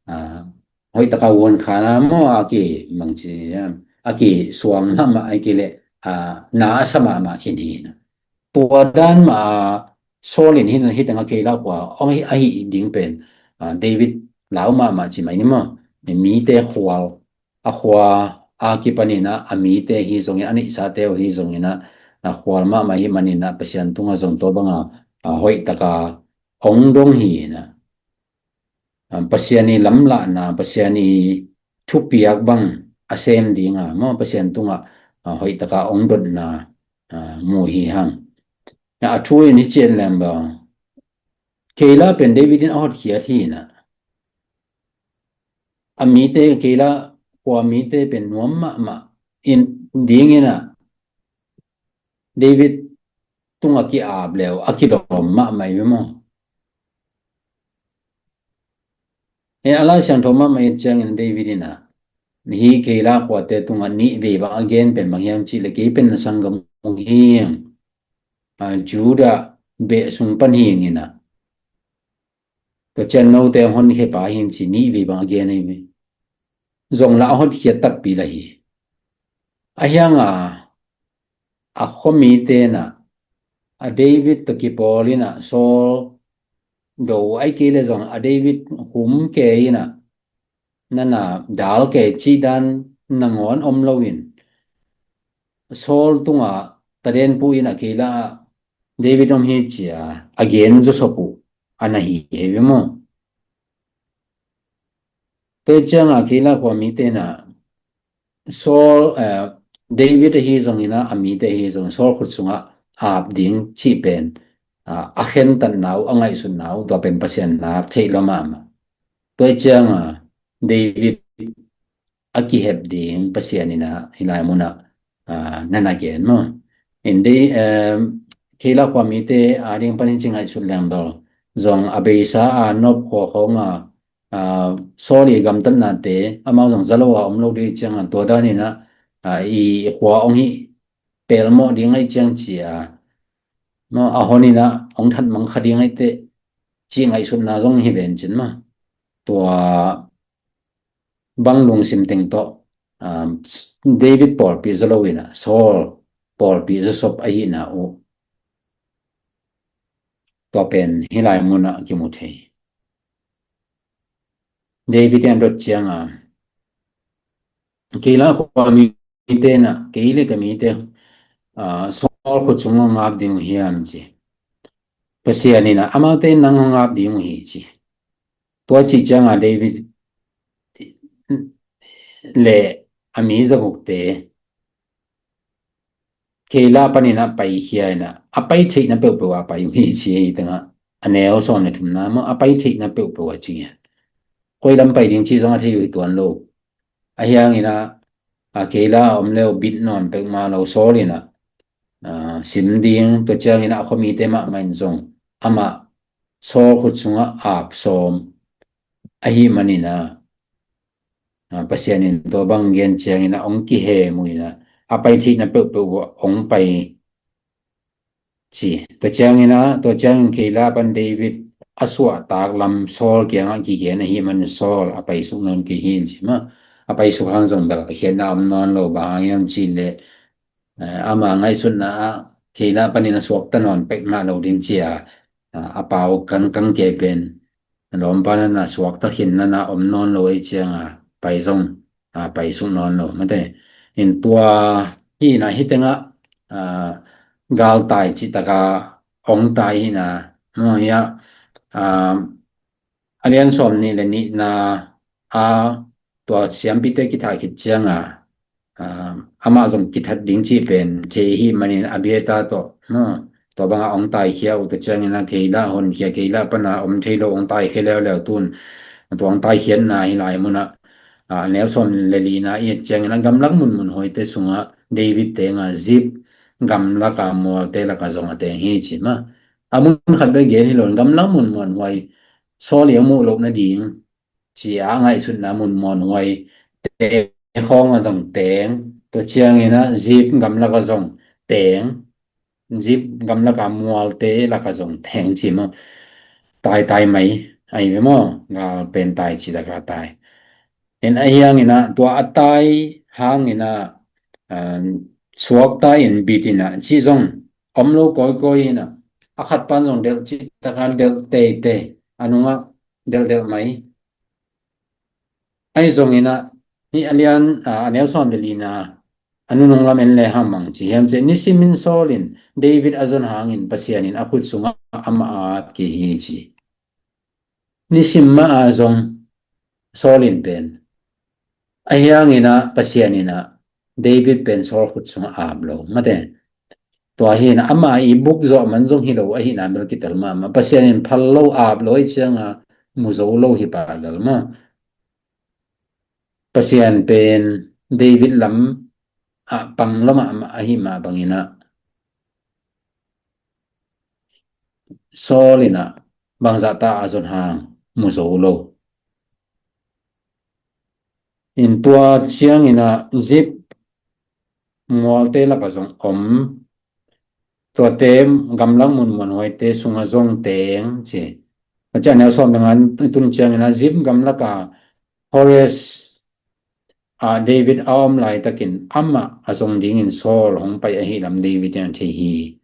ah, hoih taka vuan kha na maw, a ki mang ci, a kisuang mahmah, a ki le, ah, na a sa mahmah khin hi na. Tua dan mah a Saul in hih, hih tengah Keila khua hong hi, a hih ding pen, ah, David lau mahmah ci mai ni maw. Mite khual, a khua a kipanin ah a mite hi zongin, a neihsate uh hi zongin ah, a khual mahmah hi manin ah Pasian tungah zong tua banga, ah, hoih taka hong dong hi in ah, ah, Pasian i lamlahna, Pasian i thupiak bang a sem dinga maw, Pasian tungah, ah, hoih taka hong dotna, ah, mu hi hang. A thu in hi cian leng bang, Keila pen David in a hotkhiat hi in ah, a mite, Keila khua mite pen nuam mahmah in dingin ah David tungah ki-ap leu a kilawm mahmah hi ve maw. E, a Lai Siangtho mahmah i et ciangin David in ah, hih Keila khuate tungah nih vei bang a gen pen bang hiam cih leh, kei pen na sanggam uh hi ing, ah, Judah beh sung pan hi ing in ah, tua ciang note hong honkhia pa hi ing ci nih vei bang a gen ahi ve. Zong lah a hotkhiat takpi lah hi. Ahi hanga a khuamite in ah, a David tawh kipawl in ah Saul do, ahih kei leh zong a David hum kei in ah, nana dal kei cih dan nangawn om loin, Saul tungah tadenpu in ah Keila ah David om hi ci-a a gen zawsop uh a na hi hi ve maw. Tua ciangah Keila khua mite in ah Saul, eh, David ahi zongin ah, a mite ahi zongin Saul khut sungah ap ding cih pen, ah, a khentatna uh, a ngaihsutna uh, tua pen Pasian nak theih lo mahmah. Tua ciangah David a kihep ding Pasian in ah hih lai munah, ah, nana gen maw. In dei, eh, Keila khua mite a ding panin ci ngaihsut leng bel, zong a beisa a Nob khua khawng a, ah, Saul i gamtatnate amau zong za lo a om lo ding ciangah, tua dan in ah, ah, i khua hong hih pelmawh ding ahih ciang ci-a, maw, a hon in ah hong thatmang kha ding ahih teh cih ngaihsutna zong hi ven cin maw. Tua bang lungsim teng tawh, ah, David pawlpi zaw lo in ah Saul pawlpi zawsop ahihna uh, tua pen hih lai munah kimu thei. David in a dot ciangah, Keila khua mite in ah, kei le ka mite, ah, Saul khut sungah hong ap ding uh hiam ci. Pasian in ah, amaute in nang hong ap ding uh hi ci. Tua cih ciangah David le a mi zagukte Keila panin ah paikhia in ah, a pai theihna peuhpeuh ah pai uh hi ci hi tengah, a neu sawm le thumna maw, a pai theihna peuhpeuh ah ci hi. Koi lam pai ding ci zong a thei uh hi tuan lo. Ahi hangin ah, a Keila a om le uh bit nawn peuhmah lo Saul in ah, ah, sim ding, tua ciangin ah a khuamite mahmah in zong amah Saul khut sungah ap sawm ahih manin ah, ah, Pasian in tua bang gen ciangin ah hong kihem uh in ah, a pai theihna peuhpeuh uh ah hong pai ci. Tua ciangin ah, tua ciangin Keila pan David a suahtak lam Saul kiangah kigen ahih manin Saul a paisuk nawn kei hi ci mah. A paisuk hang zong bel a khiatna om nawn lo, bang hang hiam cih leh, eh, ama ngaihsutna ah Keila panin a suakta nawn pek mah lo ding ci a, ah, a pau kangkang kei pen lawmpa nana suakta khin nana om nawn lo ei cianga pai zong, ah, paisuk nawn lo mate. In tua hi na hi tengah, ah, galtai cih taka ong tai hi na, no, ya, ah, a lian sawm nih le nihna a tua siampite kithat khit cianga, ah, amah zong kithat ding cih pen thei hi manin Abiathar tawh, no, tua banga ong taikhia uh ta ciangin a Keila honkhia, Keila pana om thei lo ong taikhia leuleu tun tua ong taikhiatna hi lai munah, ah, neu sawm le lina i et ciangin a gamlak munmun huaite sungah David tenga Zip gamlaka mualte laka zong a teng hi ci mah. A mun khat bek gen hi lo, gamlak munmun huai Saul i a muh loh nading ci a ngaihsutna mun muanhuai te khawng a zong teng, tua ciangin a Zip gamlak a zong teng, Zip gamlak a mualte lak a zong teng ci maw. Tai tai mai, ai ve maw, gal pen tai ci lak a tai. In a hiangin a tua a tai hangin a, ah, suakta in bit in a ci zong om lo kawikawi in a, a khat pan zong delh ci taka delh teitei, a nungah delhdelh mai. Ahi zongin a, hih a lian, a, a neu sawm le lina a nunung lam en le hang mang ci hiam cih, nisimin Saul in David a zon hangin Pasian in a khut sungah amah a ap kei hi ci. Nisim mah a zong Saul in pen, a hiangin a Pasian in a David pen Saul khut sungah a ap lo mate. Tua hi na, ama i buk zawh man zong hi lo ahihna bel kitel mahmah. Pasian in phal lo, ap lo i cianga mu zo lo hi pah lel maw. Pasian pen David lam a pang lo mahmah ahi mah bangin a Saul in a bangzah ta a zon hang mu zo lo. In tua ciangin a Zip mualte laka zong om, tuate gamlak munmuanhuaite sunga zong teng ci. A ciang neu sawm le nga tun ciangin a Zip gamlaka Horesh a David a om laitakin amah a zong dingin Saul hong pai ahi lam David in a thei hi.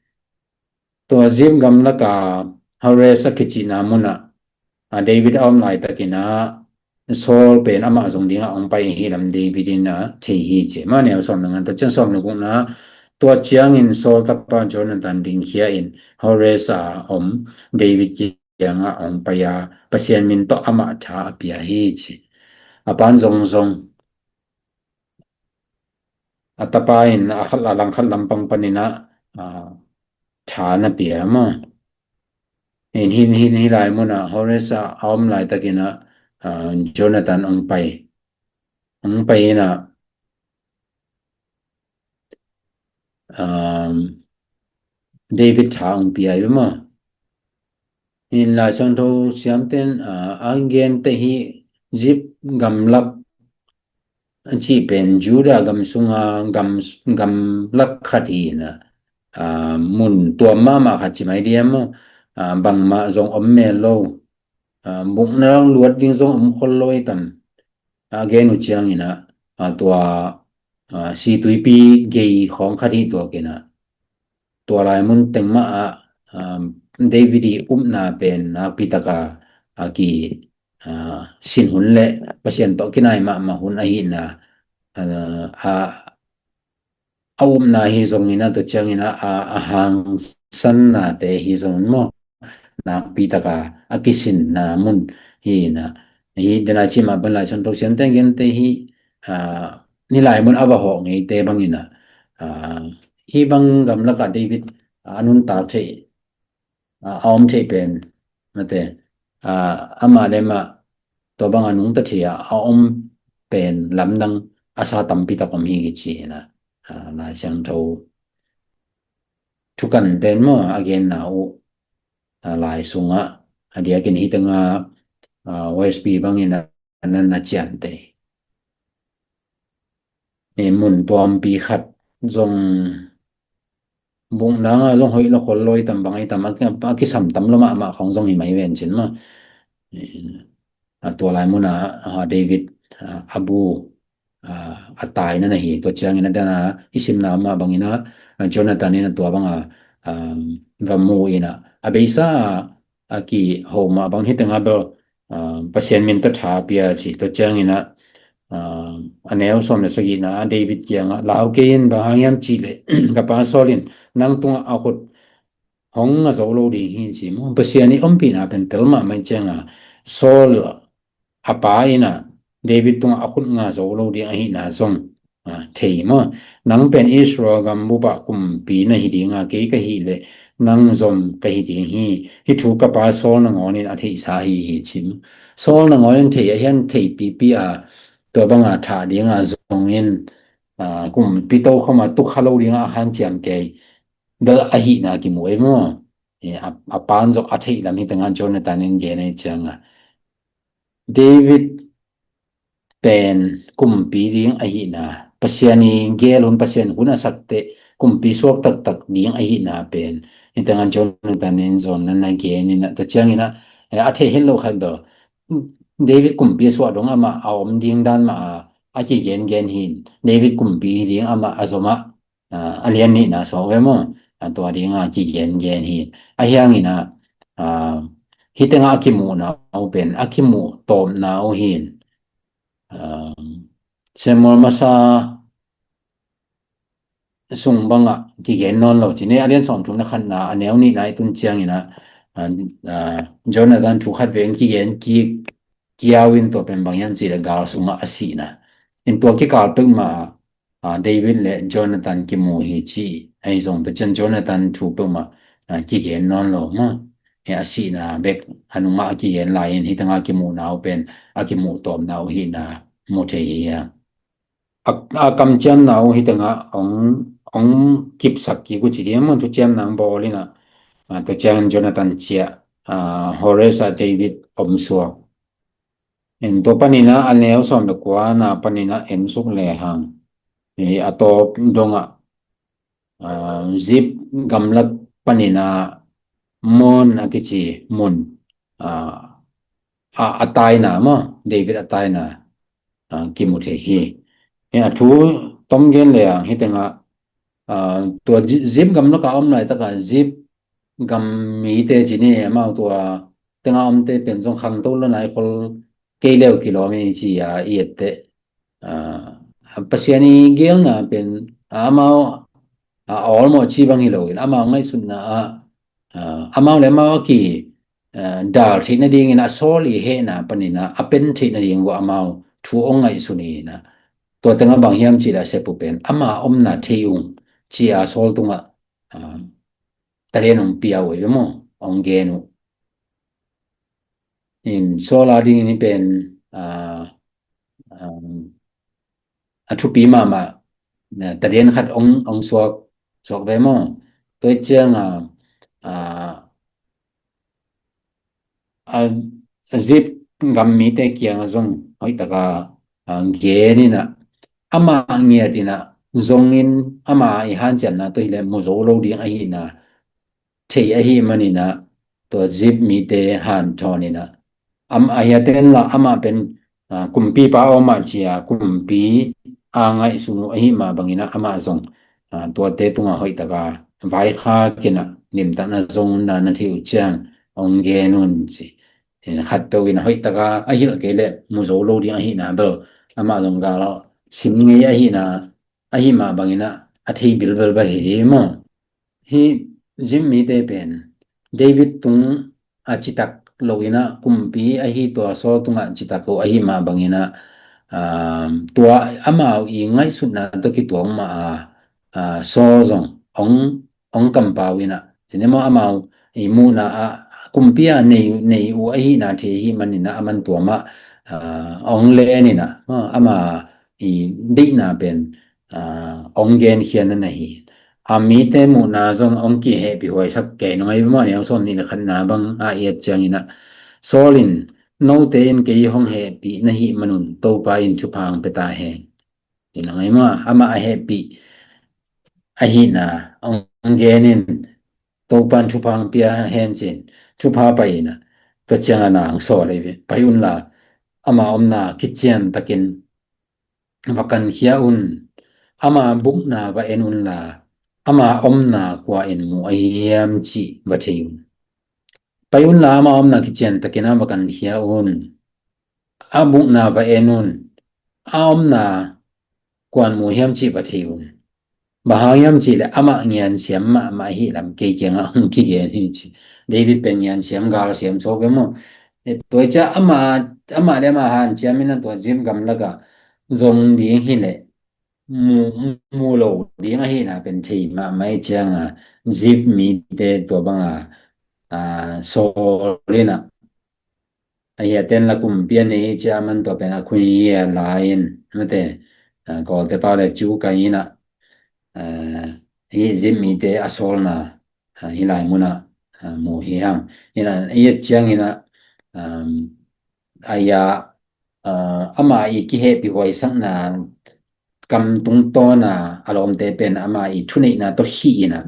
Tua Zip gamlaka Horesh a kicihna munah a David a om laitakin a Saul pen amah zong dingah hong pai hi lam David in a thei hi ci. Mah neu sawm le nga, tua ciang sawm le gukna, tua ciangin Saul tapa Jonathan dingkhia in Horesh a om David kiangah hong pai a Pasian min tawh amah tha a pia hi ci. A pan zongzong a tapa in a khat a langkhat lampang panin a, a, tha na pia maw. In hin hin hi lai munah Horesh a om laitakin a, a, Jonathan ong pai. Ong pai in a, um, David tha ong pia i maw. In Lai Siangtho siamten, a, a gente hi Zip gamlak a cih pen Judah gam sunga gam, gamlak khat hi na, a, mun tuam mahmah khat ci mai diam maw, a, bangmah zong om mel lo, a, bukna luat ding zong om khol lo i tam. A gen uh ciangin a, a, tua, a, situipi gei khawng khat hi tuakin a, tua lai mun teng mah ah, a, David i upna pen nakpi taka a ki, a, sin hun le Pasian tawh kinai mahmah hun ahihna, a, a, a upna hi zongin a, tua ciangin a, a, a hangsannate hi zongin maw, nakpi taka a kisinna mun hi na. Hi dena cimah ban Lai Siangtho siamten gente hi, a, ni lai mun a va hawh ngeite bangin a, a, hi bang gamlaka David a nuntak theih, a, a om theih pen mate, a, amah le amah tua banga nungta thei a, a om pen lamdang a sa tampi tak om hi kici hi na, a, Lai Siangtho thukan ten maw a genna uh, a, lai sungah a diakin hi tanga, a, O S P bangin a nan a ciamte. E, mun tuampi khat zong bukna nga zong hoih lo khol lo i tam bang i tam a, a kisam tam lo mahmah khong zong hi mai ven cin maw. A tua lai muna, a, David, a, a bu, a, a taina na hi. Tua ciangin a dana i simna mah bangin a, a, Jonathan in a tua banga, a, va mu in a, a beisa a, a kiho mah bang hi teng a bel, a, Pasian min tawh tha pia ci. Tua ciangin a, a, a neu sawm le sagihna a David kiangah lau kei in, bang hang hiam cih leh ka pa Saul in nang tungah a khut hong nga zo lo ding hi ci maw. Pasian i ompihna pen tel mahmah cianga Saul a pa in a David tungah a khut nga zo lo ding ahihna zong, a, thei maw. Nang pen Israel gam bup ah kumpi na hi dinga kei ka hih leh nang zom ka hi ding hi. Hih thu ka pa Saul nangawnin a theihsa hi hi ci maw. Saul nangawnin thei a hian thei pipi a tua banga thah dinga zongin, a, kumpi tokhom a tukha lo dinga a hanciam kei bel ahihna kimu ei maw. E, a, a pan zong a theih lam hi tengah Jonathan in gen ei cianga David pen kumpi ding ahihna, Pasian i gel hun, Pasian hun a sakte kumpi suak taktak ding ahihna pen hi tengah Jonathan in zon na na gen in a, tua ciangin a, e, a theih het lo khat bel David kumpi a suah dong amah a om ding dan mah a, a kigen gen hin David kumpi ding amah a zom ah, a, a lian nihna suak ve maw. A tua dinga kigen gen hi. A hiangin a, a, hi tengah a kimuhna uh pen a kimuh tawpna uh hin, a, Samuel masa sung bangah kigen nawn lo ci ne. A lian sawm thum na khatna a neu nihna i tun ciangin a, a, a, Jonathan thu khat veng kigen kik kiau in tua pen bang hiam cih leh gal sungah a sihna. In tua kikal peuhmah a, a, David le Jonathan kimu hi ci. Ahi zong tua cian Jonathan thu peuhmah, a, kigen nawn lo maw. He a sihna bek a nungah a kigen lai in hi tengah kimuhna uh pen a kimuh tawpna uh hihna mu thei hi a. A, a kamciamna uh hi tengah ong, ong kipsak kik uh ci kik a maw, thuciamna ong bawl in a, a, tua cian Jonathan ciah, a, Horesa David om suak. In tua panin a, a neu sawm le kuana panin a en suk lehang, i a tawp dongah, a, Zip gamlak panin a Maon a kici mun, a, a, a taina maw, David a taina, a, kimu thei hi. Hi a thu tom gen lehang hi tengah, a, tua Zi-, Zip gamlak a om laitaka Zip gam mite ci ni, amau tua tengah omte pen zong khangto lo nai khol kei leu kilawm i ci a i etteh. A, Pasian i gelna pen, a, amau, a, a awlmawh ci bang hi loin amau ngaihsutna ah, a, amau le amau a ki, a, dal theih nadingin a Saul i hehna panin a, a pen theih nading uh amau thu ong ngaihsun in a, tua tengah bang hiam cih leh a sep uh pen ama omna thei ung ci a Saul tungah, a, talen ong pia uh ei ve maw, ong gen uh. In Saul a dingin hi pen, a, a, a thupi mahmah, a, talen khat ong, ong suak, suak ve maw. Tua ciang a, a, a, a Zip gam mite kiang a zong hoihtaka, a, gen in a, ama ngiat in a, zongin ama i hanciamna tua hileh mu zo lo ding ahihna thei ahi manin a, tua Zip mite hanthawn in a, am, a hiaten la amah pen, a, kumpipa a om ah ci a, kumpi a ngaihsun uh ahi mah bangin a, amah zong, a, tuate tungah hoihtaka vaikhak in a, limtakna zong un na na theih uh ciang ong gen un ci. Khatpeuh in a hoihtaka a hilh kei leh mu zo lo ding ahihna bel amah zong gal sim ngei ahihna ahi mah bangin a, a thei bilbel bel hi ding maw. Hih Zip mite pen David tung a citak lo in a, kumpi ahi tua Saul tungah citak lo ahi mah bangin a, a, tua amau i ngaihsutna tawh kituak mah a, a, Saul zong ong, ong kampau in a, ci ni maw, amau i muhna ah kumpi a nei, nei uh ahihna thei ahi manin a, aman tua mah, a, ong len in a, a, ama i deihna pen, a, ong genkhia na na hi. A mite muhna zong ong kihehpih huaisak kei nung ahi maw, a neu sawm nih le khatna bang a i et ciangin a, Saul in, note in kei hong hehpih na hih manun Topa in thupha ong pia ta hen. Ci nang ahi maw, amah a hehpih ahihna ong gen in, Topan thupha hong pia hen ci-in thupha pai in ah, tua ciang a na hong sawl hi ve. Pai unla, ama omna kician takin va kankhia un. Ama bukna va en unla, ama omna kua in mu ahi hiam cih va thei un. Pai unla ama omna kician takin a va kankhia un. A bukna va en un. A omna kua in mu hiam cih va thei un. Bang hang hiam cih leh amah ngiansiam mahmah ahi lam kei kiangah hong kigen hi ci. David pen ngiansiam galsiam suak ve maw. Tua ciang amah, amah le amah hanciam in a tua Zif gamlakah zong ding hi leh mu, mu lo ding ahihna pen thei mahmah hi cianga Zif mite tua banga, a, sawl in ah, a hiaten la kumpi a nei hi cia man tua pen a khun hi a lai in mate, a, Kawlte pau le cu kai in ah, a, hi Zif mite a sawlna, a, hi lai munah, a, mu hi hang. In ah, i et ciangin ah, um, a ia, a, ama i kihehpih huaisakna kam tungtawna a lawmte pen ama i thuneihna tawh khih in ah,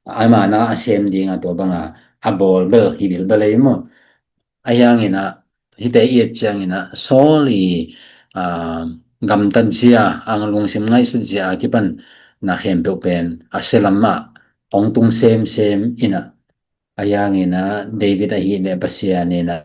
ama na a sem dinga tua banga a bawl bel hi bilbel ei maw. A hiangin ah, hite i et ciangin ah, Saul i, a, gamtat zia, ang lungsim ngaihsut zia a kipan na khempeuh pen a sia lamah hong tung semsem in ah, a hiangin ah David ahih leh Pasian in ah,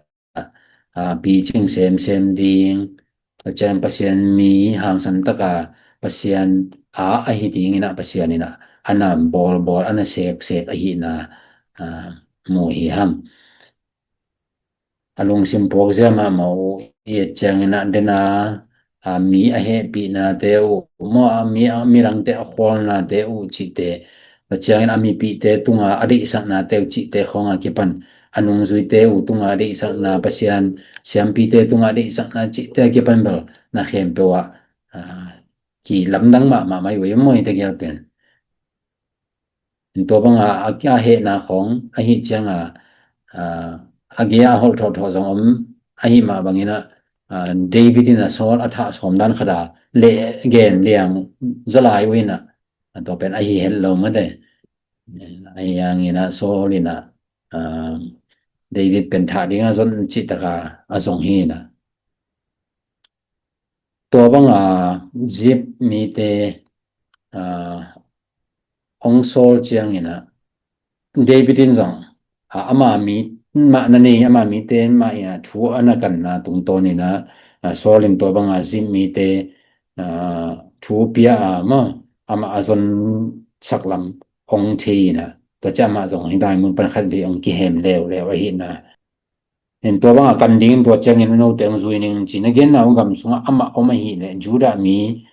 a, picing semsem ding, a ciang Pasian mi hangsan taka Pasian a ahi dingin ah Pasian in ah a na bawlbawl, a na seksek ahihna, a, mu hi hang. A lungsim puakzia mahmah uh i et ciangin ah dena, a, mi a hehpihnate uh maw, a, mi, a, midangte a khualnate uh cihte, a ciangin a mipihte tunga a deihsaknate uh cihte khawng a kipan, a nungzuite uh tunga a deihsakna, Pasian siampite tunga a deihsakna cihte a kipan bel na khempeuh ah, a, kilamdang mahmah mai uh hi maw hite gial pen. Tua banga a, a hehna khawng ahih cianga, a, a gei a holh thawhthawh zong om ahih mah bangin ah, a, David in a Saul a thah sawm dan khat a leh gen liang zaw lai uh in ah, a tua pen ahi het lo mate. A hiangin ah Saul in ah, a, David pen thah dinga zon cih taka a zong hi in ah. Tua banga Zif mite, a, hong sawl ciangin ah David in zong, a, ama mi mah na nei, ama mite mah in ah thu a na kanna tungtawnin ah, a, Saul in tua banga Zif mite, a, thu pia a maw, amah a zon sak lam hong thei in ah, tua ciang amah zong hih lai mun pan khat vei hong kihem leuleu ahihna. In tua banga kan dingin tua ciangin a note hong zui ning ci na genna uh gam sungah amah om ahih leh Judah mi,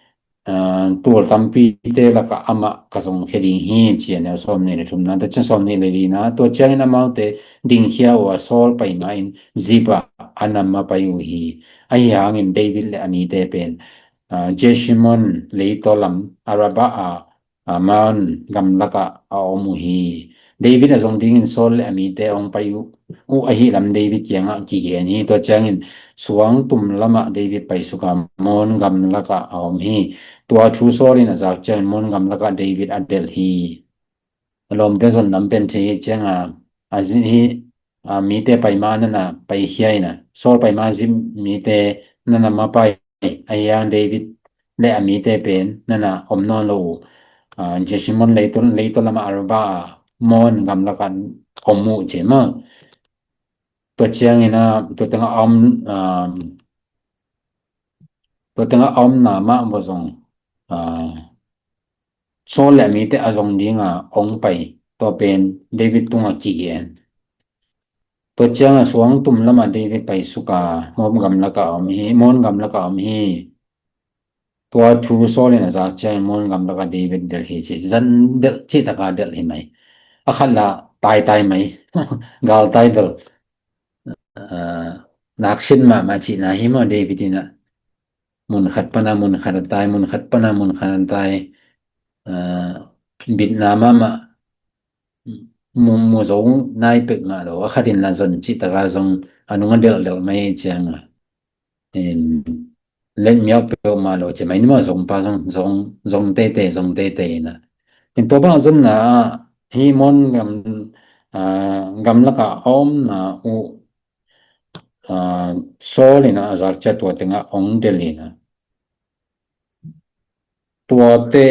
a, tul tampite lakah amah ka zongkhia ding hi ci a neu sawmnih le thumna. Tua ciang sawmnih le lina, tua ciangin amaute dingkhia uh a Saul pai ma-in Zif ah a na ma pai uh hi. Ahi hangin David le a mite pen, a, Jeshimon leitaw lam Arabah a, a, Maon gamlakah a om uh hi. David a zong dingin Saul le a mite a hong pai uh, uh ahih lam David kiangah kigen hi. Tua ciangin suang tum lamah David paisuk a Maon gamlakah a om hi. Tua thu Saul in a zak ciangin Maon gamlakah David a delh hi. A lawmte zon lam pen thei hi cianga, a zi hi, a, mite pai ma na na paikhia in ah, Saul pai ma Zif mite na na ma pai, a hiang David le a mite pen na na om nawn lo uh. A, Jeshimon leitaw, leitaw lamah Arabah a Maon gamlakah om uh ci maw. Tua ciangin ah, tua tengah a om, a, tua tengah a omna mah vua zong, a, Saul le a mite a zong dinga hong pai, tua pen David tungah kigen. Tua cianga suang tum lamah David paisuk a Maon gamlakah a om hi, Maon gamlakah a om hi. Tua thu Saul in a zak ciangin Maon gamlakah David delh hi ci, zan delh cih taka delh hi mai. A khat la taitai mai, galtai bel. A, naksin mahmah cihna hi maw David in ah. Mun khat pana mun khat a tai, mun khat pana mun khat a tai. A, bitna mahmah. Mu, mu zo nai pek mah lo. A khat in la zon cih taka zong a nung a delhdelh mai cianga. In, let miau peuhmah lo ci mai ni maw zong pa zong, zong, zong teitei, zong teitei in ah. In tua bang zonna ah, hih Maon gam, aa, gamlakah a omna uh, aa, Saul in a, a zak ciang tua tengah hong delh in a, tuate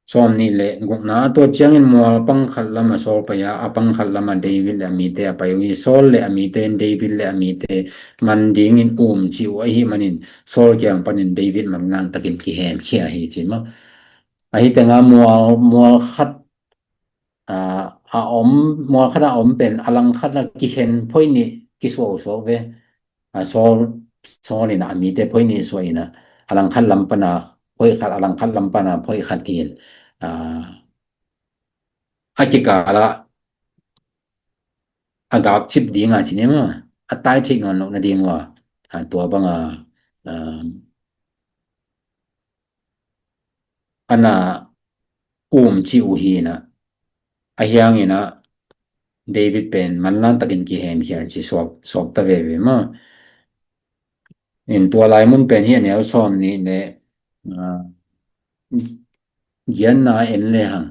sawm nih le gukna, tua ciangin mual pang khat lamah Saul pai a, a pang khat lamah David le a mite a pai uh hi. Saul le a mite in David le a mite man dingin um cih uh ahih manin Saul kiang panin David manlang takin kihemkhia hi ci maw. Ahi tengah mual, mual khat, aa, a om, mual khat a om pen a langkhat a kihen phoih nih kisuah uh suak ve. Aa, Saul, Saul in a mite phoih nih suah in a, a langkhat lam pan a phoih khat, a langkhat lam pan a phoih khat in, aa, a kikal ah a gakcip ding a ci ni maw, a tai theih nawn loh nading uh a, aa, tua bang a, aa, a na um cih uh hi in a, ahi hangin a David pen manlang takin kihemkhia ci suak, suak ta veve maw. In tua lai mun pen hi a neu sawm nih le, aa, giatna en le hang,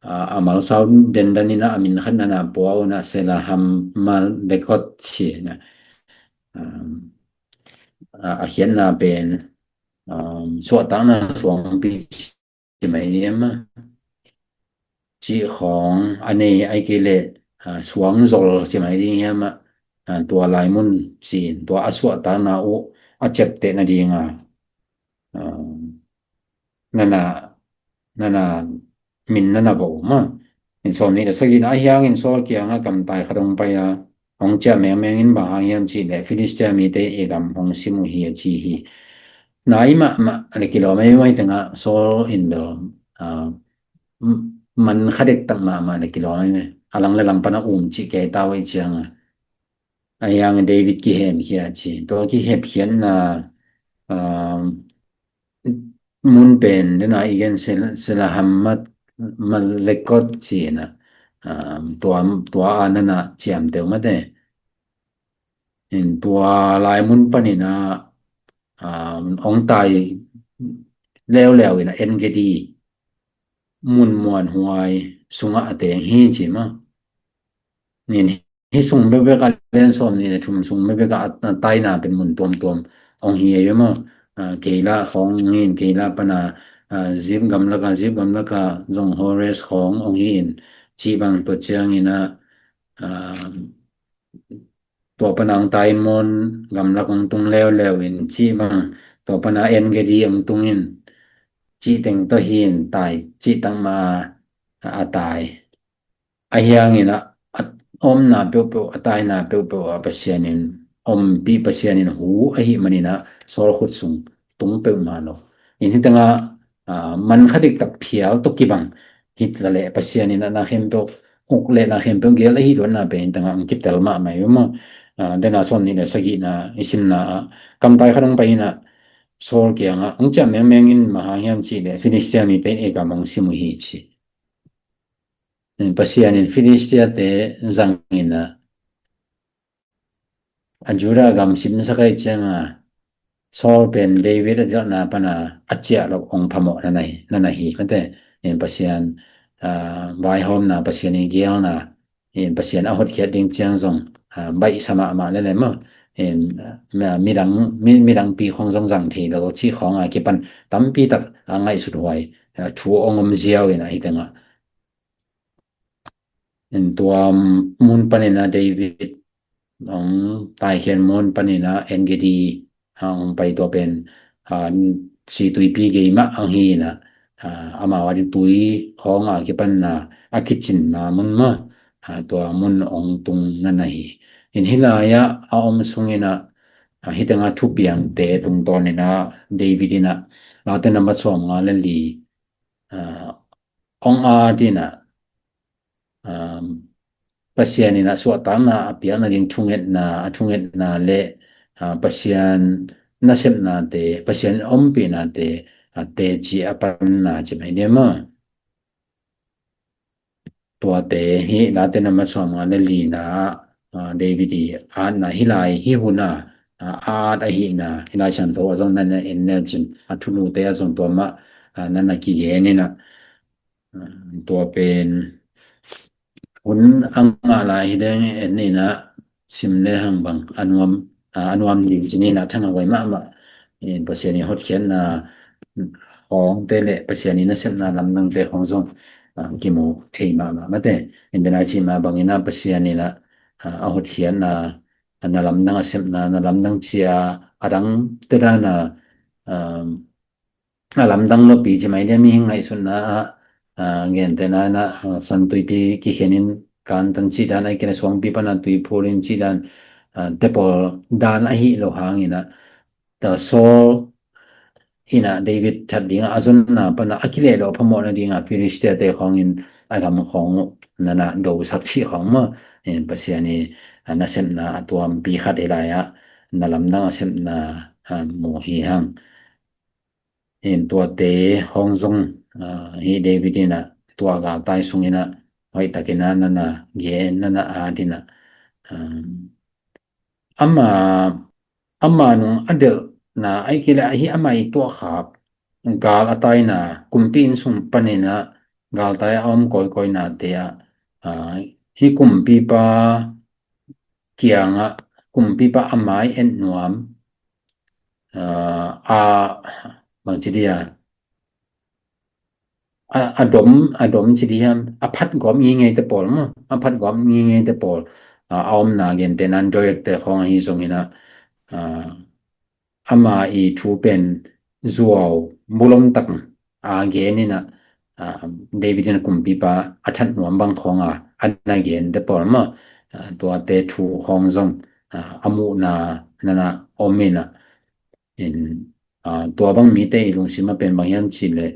aa, a malsau dendan in a, a min khat na na pua uh na Sela Hammalekot ci na. Aa, a, a khiatna pen, aa, suahtakna suangpi ci mai ni hiam a, cih khawng a nei, ahih kei leh, aa, suangzol ci mai ding hiam a, aa, tua lai mun ci in tua a suahtakna uh a ciapteh nading a, aa, na na, na na min na na vo uh maw. In sawm nih le sagihna, ahi hangin Saul kiangah kamtai khat hong pai a, hong ciah mengmeng in, bang hang hiam cih leh Filistia mite in i gam hong sim uh hi a ci hi. Nai mahmah le kilawm ahi mai tengah Saul in bel, aa, m-, man kha dektak mahmah le kilawm ahi mai. A lang le lang pan a um cih kei ta uh ahih ciangin a, ahi hangin David kihemkhia ci. Tua kihemkhiatna, aa, mun pen dena i gen Sel-, Sela Hammalekot ci na, aa, tua, tua a na na ciamteh uh mate. In tua lai mun panin a, aa, hong tai leuleu in a, En-gedi, mun muanhuai sungah a teng hi ci maw. In hih sung bekbek a, lian sawm nih le thum sung bekbek a, a taina pen mun tuamtuam hong hi ei ve maw. Aa, Keila khawng hong hi in, Keila pan a, aa, Zif gamlak a, Zif gamlak a zong Hores khawng hong hi in, cih bang, tua ciangin a, aa, tua pan a hong tai in Maon gamlak hong tung leuleu in cih bang, tua pan a En-gedi hong tung in, cih teng tawh hi in tai, cih tak mah a, a tai. Ahi hangin a, a omna peuhpeuh, a taina peuhpeuh ah Pasian in ompih, Pasian in hu ahih manin a Saul khut sung tung peuhmah lo. In hih tengah, aa, man kha dektak phial tawh kibang hi ta leh Pasian in a na khempeuh uk le na khempeuh gel ahi luatna pen hih tengah hong kitel mahmah hi maw. Aa, dena sawm nih le sagihna i simna ah, kamtai khat hong pai in a, Saul kiangah hong ciah mengmeng in, bang hang hiam cih leh Filistia mite in i gam hong sim uh hi ci. Pasian in Filistiate zang in a, a Judah gam simsak ahih ciangin a, Saul pen David a delhna pan a, a ciah loh hong phamawh na na hi, na na hi mate. In Pasian, aa, vaihawmna, Pasian i gelna, in Pasian a hotkhiat ding ciang zong, aa, baihsa mahmah lel e maw. In, aa, midang, mi, midangpi khawng zong zang thei lo cih khawng a kipan tampi tak a ngaihsut huai, aa, thu hong om ziau in a, hih tengah in tua mun panin a David hong taikhiat mun panin a En-gedi hong pai, tua pen, aa, si tuipi gei mah hong hi in a, aa, amau a ding tui khawng a kipan a, a kicinna mun mah, aa, tua mun hong tung na na hi. In hih lai-ah a om sungin a, aa, hih tengah thupiangte tungtawn in a David in a, Late nambat sawmnga le li, aa, hong at in a, aa, Pasian in a suahtakna a piakna ding thungetna, a thungetna le, aa, Pasian nasepnate, Pasian ompihnate, aa, teci a panna ci mai ni maw. Tuate hih Late nambat sawmnga le lina, aa, David i atna hih lai, hih hun a, aa, at ahihna, hih Lai Siangtho ah zong na na en le uh cin, a thulute ah zong tua mah, aa, na na kigen in a, Tua pen hun a ngah lai hi ding, en inah sim le hang bang a nuam, a nuam ding ci inah thang a huai mahmah. Pasian i hotkhiatna hawngte le Pasian i nasepna lamdangte hawng zong kimu thei mahmah mate. Inah ci mah bang inah Pasian inah a hotkhiatna, na lamdang a sepna, na lamdang cia a dangte dana a lamdang lopi ci mai dia mihing ngaihsutna ah, gentehna inah San Tuipi kikhenin kantan cih dan, ahih kei leh suangpi pana tui phulin cih dan, tepawl dan ahi lo hang inah Saul inah David that dingah a zonna pana a kileh lo a phamawhna dingah Philistia-te khawngin a gam khawng uh nana dosak cih khawng maw, Pasian i nasepna a tuampi khat hi lai ah na lamdang a sepna mu hi hang. Tuate hawng zong hi David inah tua galtai sung inah hoihtak inah nana gen, nana at inah ama, ama nung a delhna ahih kei leh ahi ama i tuahkhak gal a taina kumpi inn sung pan inah galtai a om kawikawi nate ah hi kumpipa kiangah kumpipa a mai et nuam a bangci dia a dom, a dom ci diham, a phatgawp ngingei te pawl maw, a phatgawp ngingei te pawl a omna gentehna Doeg-te khawng ahi zong inah ama i thu pen zuau bulom tak a gen inah David inah kumpipa a that nuam bang khawng a ana gen te pawl maw, tuate thu khawng zong a muhna nana om inah tua bang mite i lungsim a pen bang hiam cih leh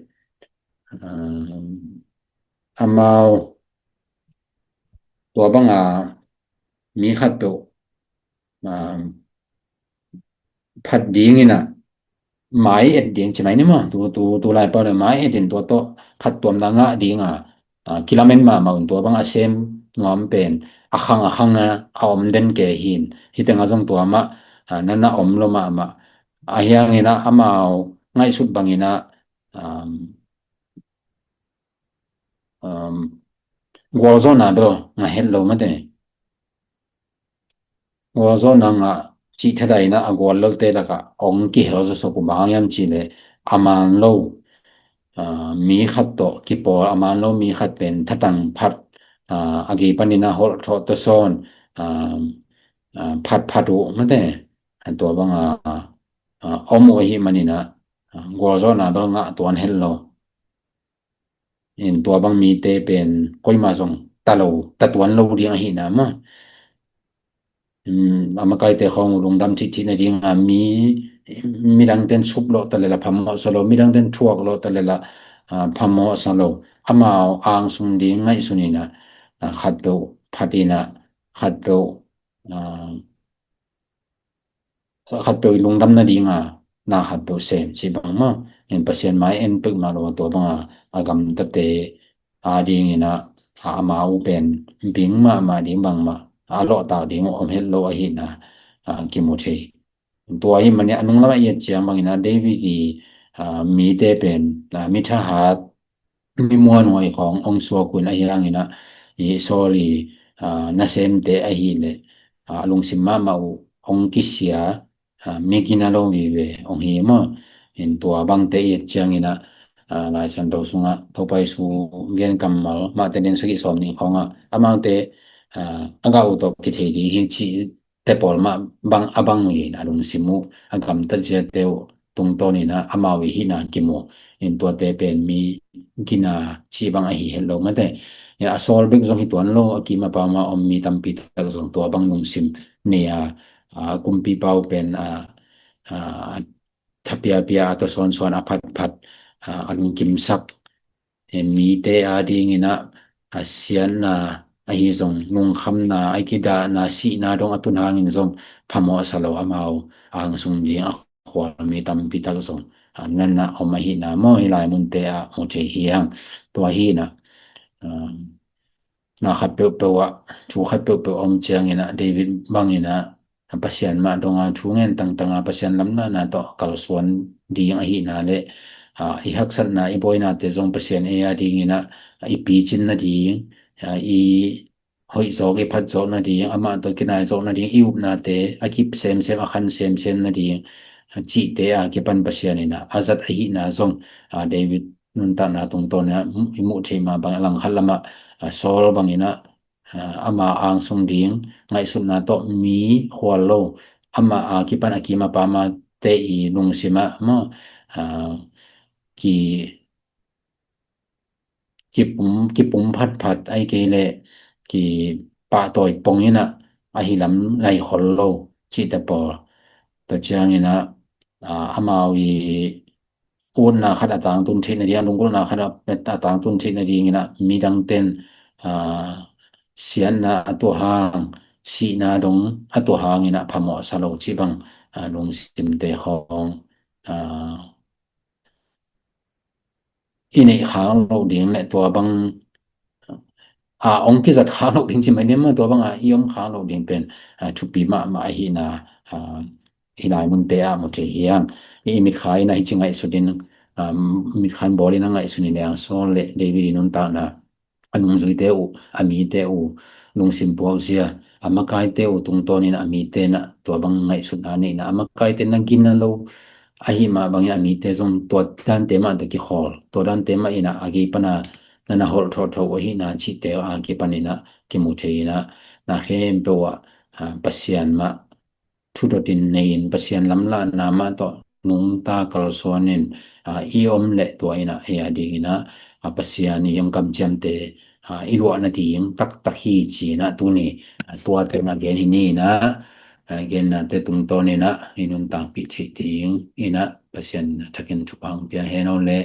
amau tua banga mi khatpeuh phat ding inah mai et ding ci mai ni maw, tu, tu, tu lai pau le mai et in tua tawh phattuamna ngah dinga kilamen mahmah un tua bang a sem nuam pen a khang a khang a om den kei hi in, hi tengah zong tua mah nana om lo mahmah. Ahi hang inah amau ngaihsut bang inah gualzawhna bel ngah het lo mate. Gualzawhna ngah cih thadai inah a gual lote lakah ong kihel zawsop uh bang hiam cih leh a man lo mi khat tawh kipawl, a man lo mi khat pen thatang phat a gei pan inah holh thawh tawsawn phat phat uh mate. Tua banga om uh ahih man inah gualzawhna bel ngah tuan het lo. Tua bang mite pen koima zong ta lo, ta tuan lo ding ahihna maw. A makaite khawng uh lungdam thihthih nadinga mi, midangten sup lawh ta lela phamawhsa lo, midangten thuak lawh ta lela phamawhsa lo. Amau angsung ding ngaihsun inah khatpeuh phat inah khatpeuh khatpeuh i lungdam nadinga na khatpeuh sem cih bang maw. Pasian mai en peuhmah lo a tua banga a gamtate a ding inah ama uh pen bing mahmah ding bangmah a lawhtak ding uh om het lo ahihna kimu thei. Tua ahih manin a nunglam a i et ciang bang inah David i mite pen mi thahat mi muanhuai khawng ong suak un ahi hang inah i Saul i nasemte ahih leh a lungsim mahmah uh ong kisia mi gina lo vive ong hi maw. Tua bangte i et ciang inah Lai Siangtho sungah Topa Jesu gen kammal Mate lian sagih sawm nih khawngah amaute a gah uh tawh kithei ding hi cih te pawl mah bang a bang uh in a lungsim uh a gamtat ziate uh tungtawn inah amau i hihna kimu in tuate pen mi gina cih bang ahi het lo mate. A Saul bek zong hi tuan lo, a kim a pau mah om mi tampi tak zong tua bang lungsim nei a kumpipa uh pen a thapiapia a tawsawnsawn a phatphat a lungkimsak mite a ding inah a siatna ahi zong lungkhamna a kidahna sihna dong a tun hangin zong phamawhsa lo amau angsung ding a khual mi tampi tak zong nana om ahihna maw hi lai munte ah mu thei hi hang. Tua hi inah na khat peuhpeuh ah thu khat peuhpeuh om ciang inah David bang inah Pasian mah donga thu ngen tangtanga Pasian lamdangna tawh kalsuan ding ahihna le a, i haksatna, i buainate zong Pasian ei a dingin ah, i picin nading, a, i hoih zawk, i phat zawk nading, amah tawh kinai zawk nading, i upnate a kip semsem, a khan semsem nading, a, cihte a kipan Pasian in ah a zat ahihna zong, a, David nuntakna tungtawn in ah i muh theih mah bang langkhat lamah, a, Saul bangin ah, a, ama angsung ding ngaihsutna tawh mi khual lo, ama a kipan a kim a pamate i lungsim ah maw, a, ki, kipum, kipum phatphat, ahih kei leh kipahtawi pong in ah ahi lam lai khol lo cihte pawl. Tua ciangin ah, a, amau i utna khat a tangtun theih nading, a lunggulhna khat a, a tangtun theih nadingin ah midangte'n, a, siatna a tuah hang, sihna dong a tuah hangin ah phamawh sa lo cih bang, a, lungsimte khawng, a, i neih khak loh ding le tua bang, a, ong kizat khak loh ding ci mai ni maw, tua bang a i om khak loh ding pen, a, thupi mahmah ahihna, a, hi lai munte ah mu thei hi hang. I, i mitkha in ah hici ngaihsut in, a, mitkha in bawl in ah ngaihsun in leng Saul le David i nuntakna, a nungzuite uh, a mite uh lungsim puakzia, a makaite uh tungtawnin a mite in ah tua bang ngaihsutna neihna, a makaite na gina lo ahih mah bangin a mite zong tua dante mah tawh kikhawl, tua dante mah in ah a gei pan a na na holh thotho ahihna cihte a kipan in ah kimu thei in ah, na khempeuh ah, a, Pasian mah thudot in nei in Pasian lamlahna mah tawh nungta kalsuan in, a, i om le tua in ah ei a dingin ah, a, Pasian i hong kamciamte, a, i luah nading taktak hi ci in ah tuni, a, tuate na gen hi ni in ah, a, gennate tungtawn in ah i nuntakpih theih dingin ah Pasian thakin thupha hong pia hen aw le.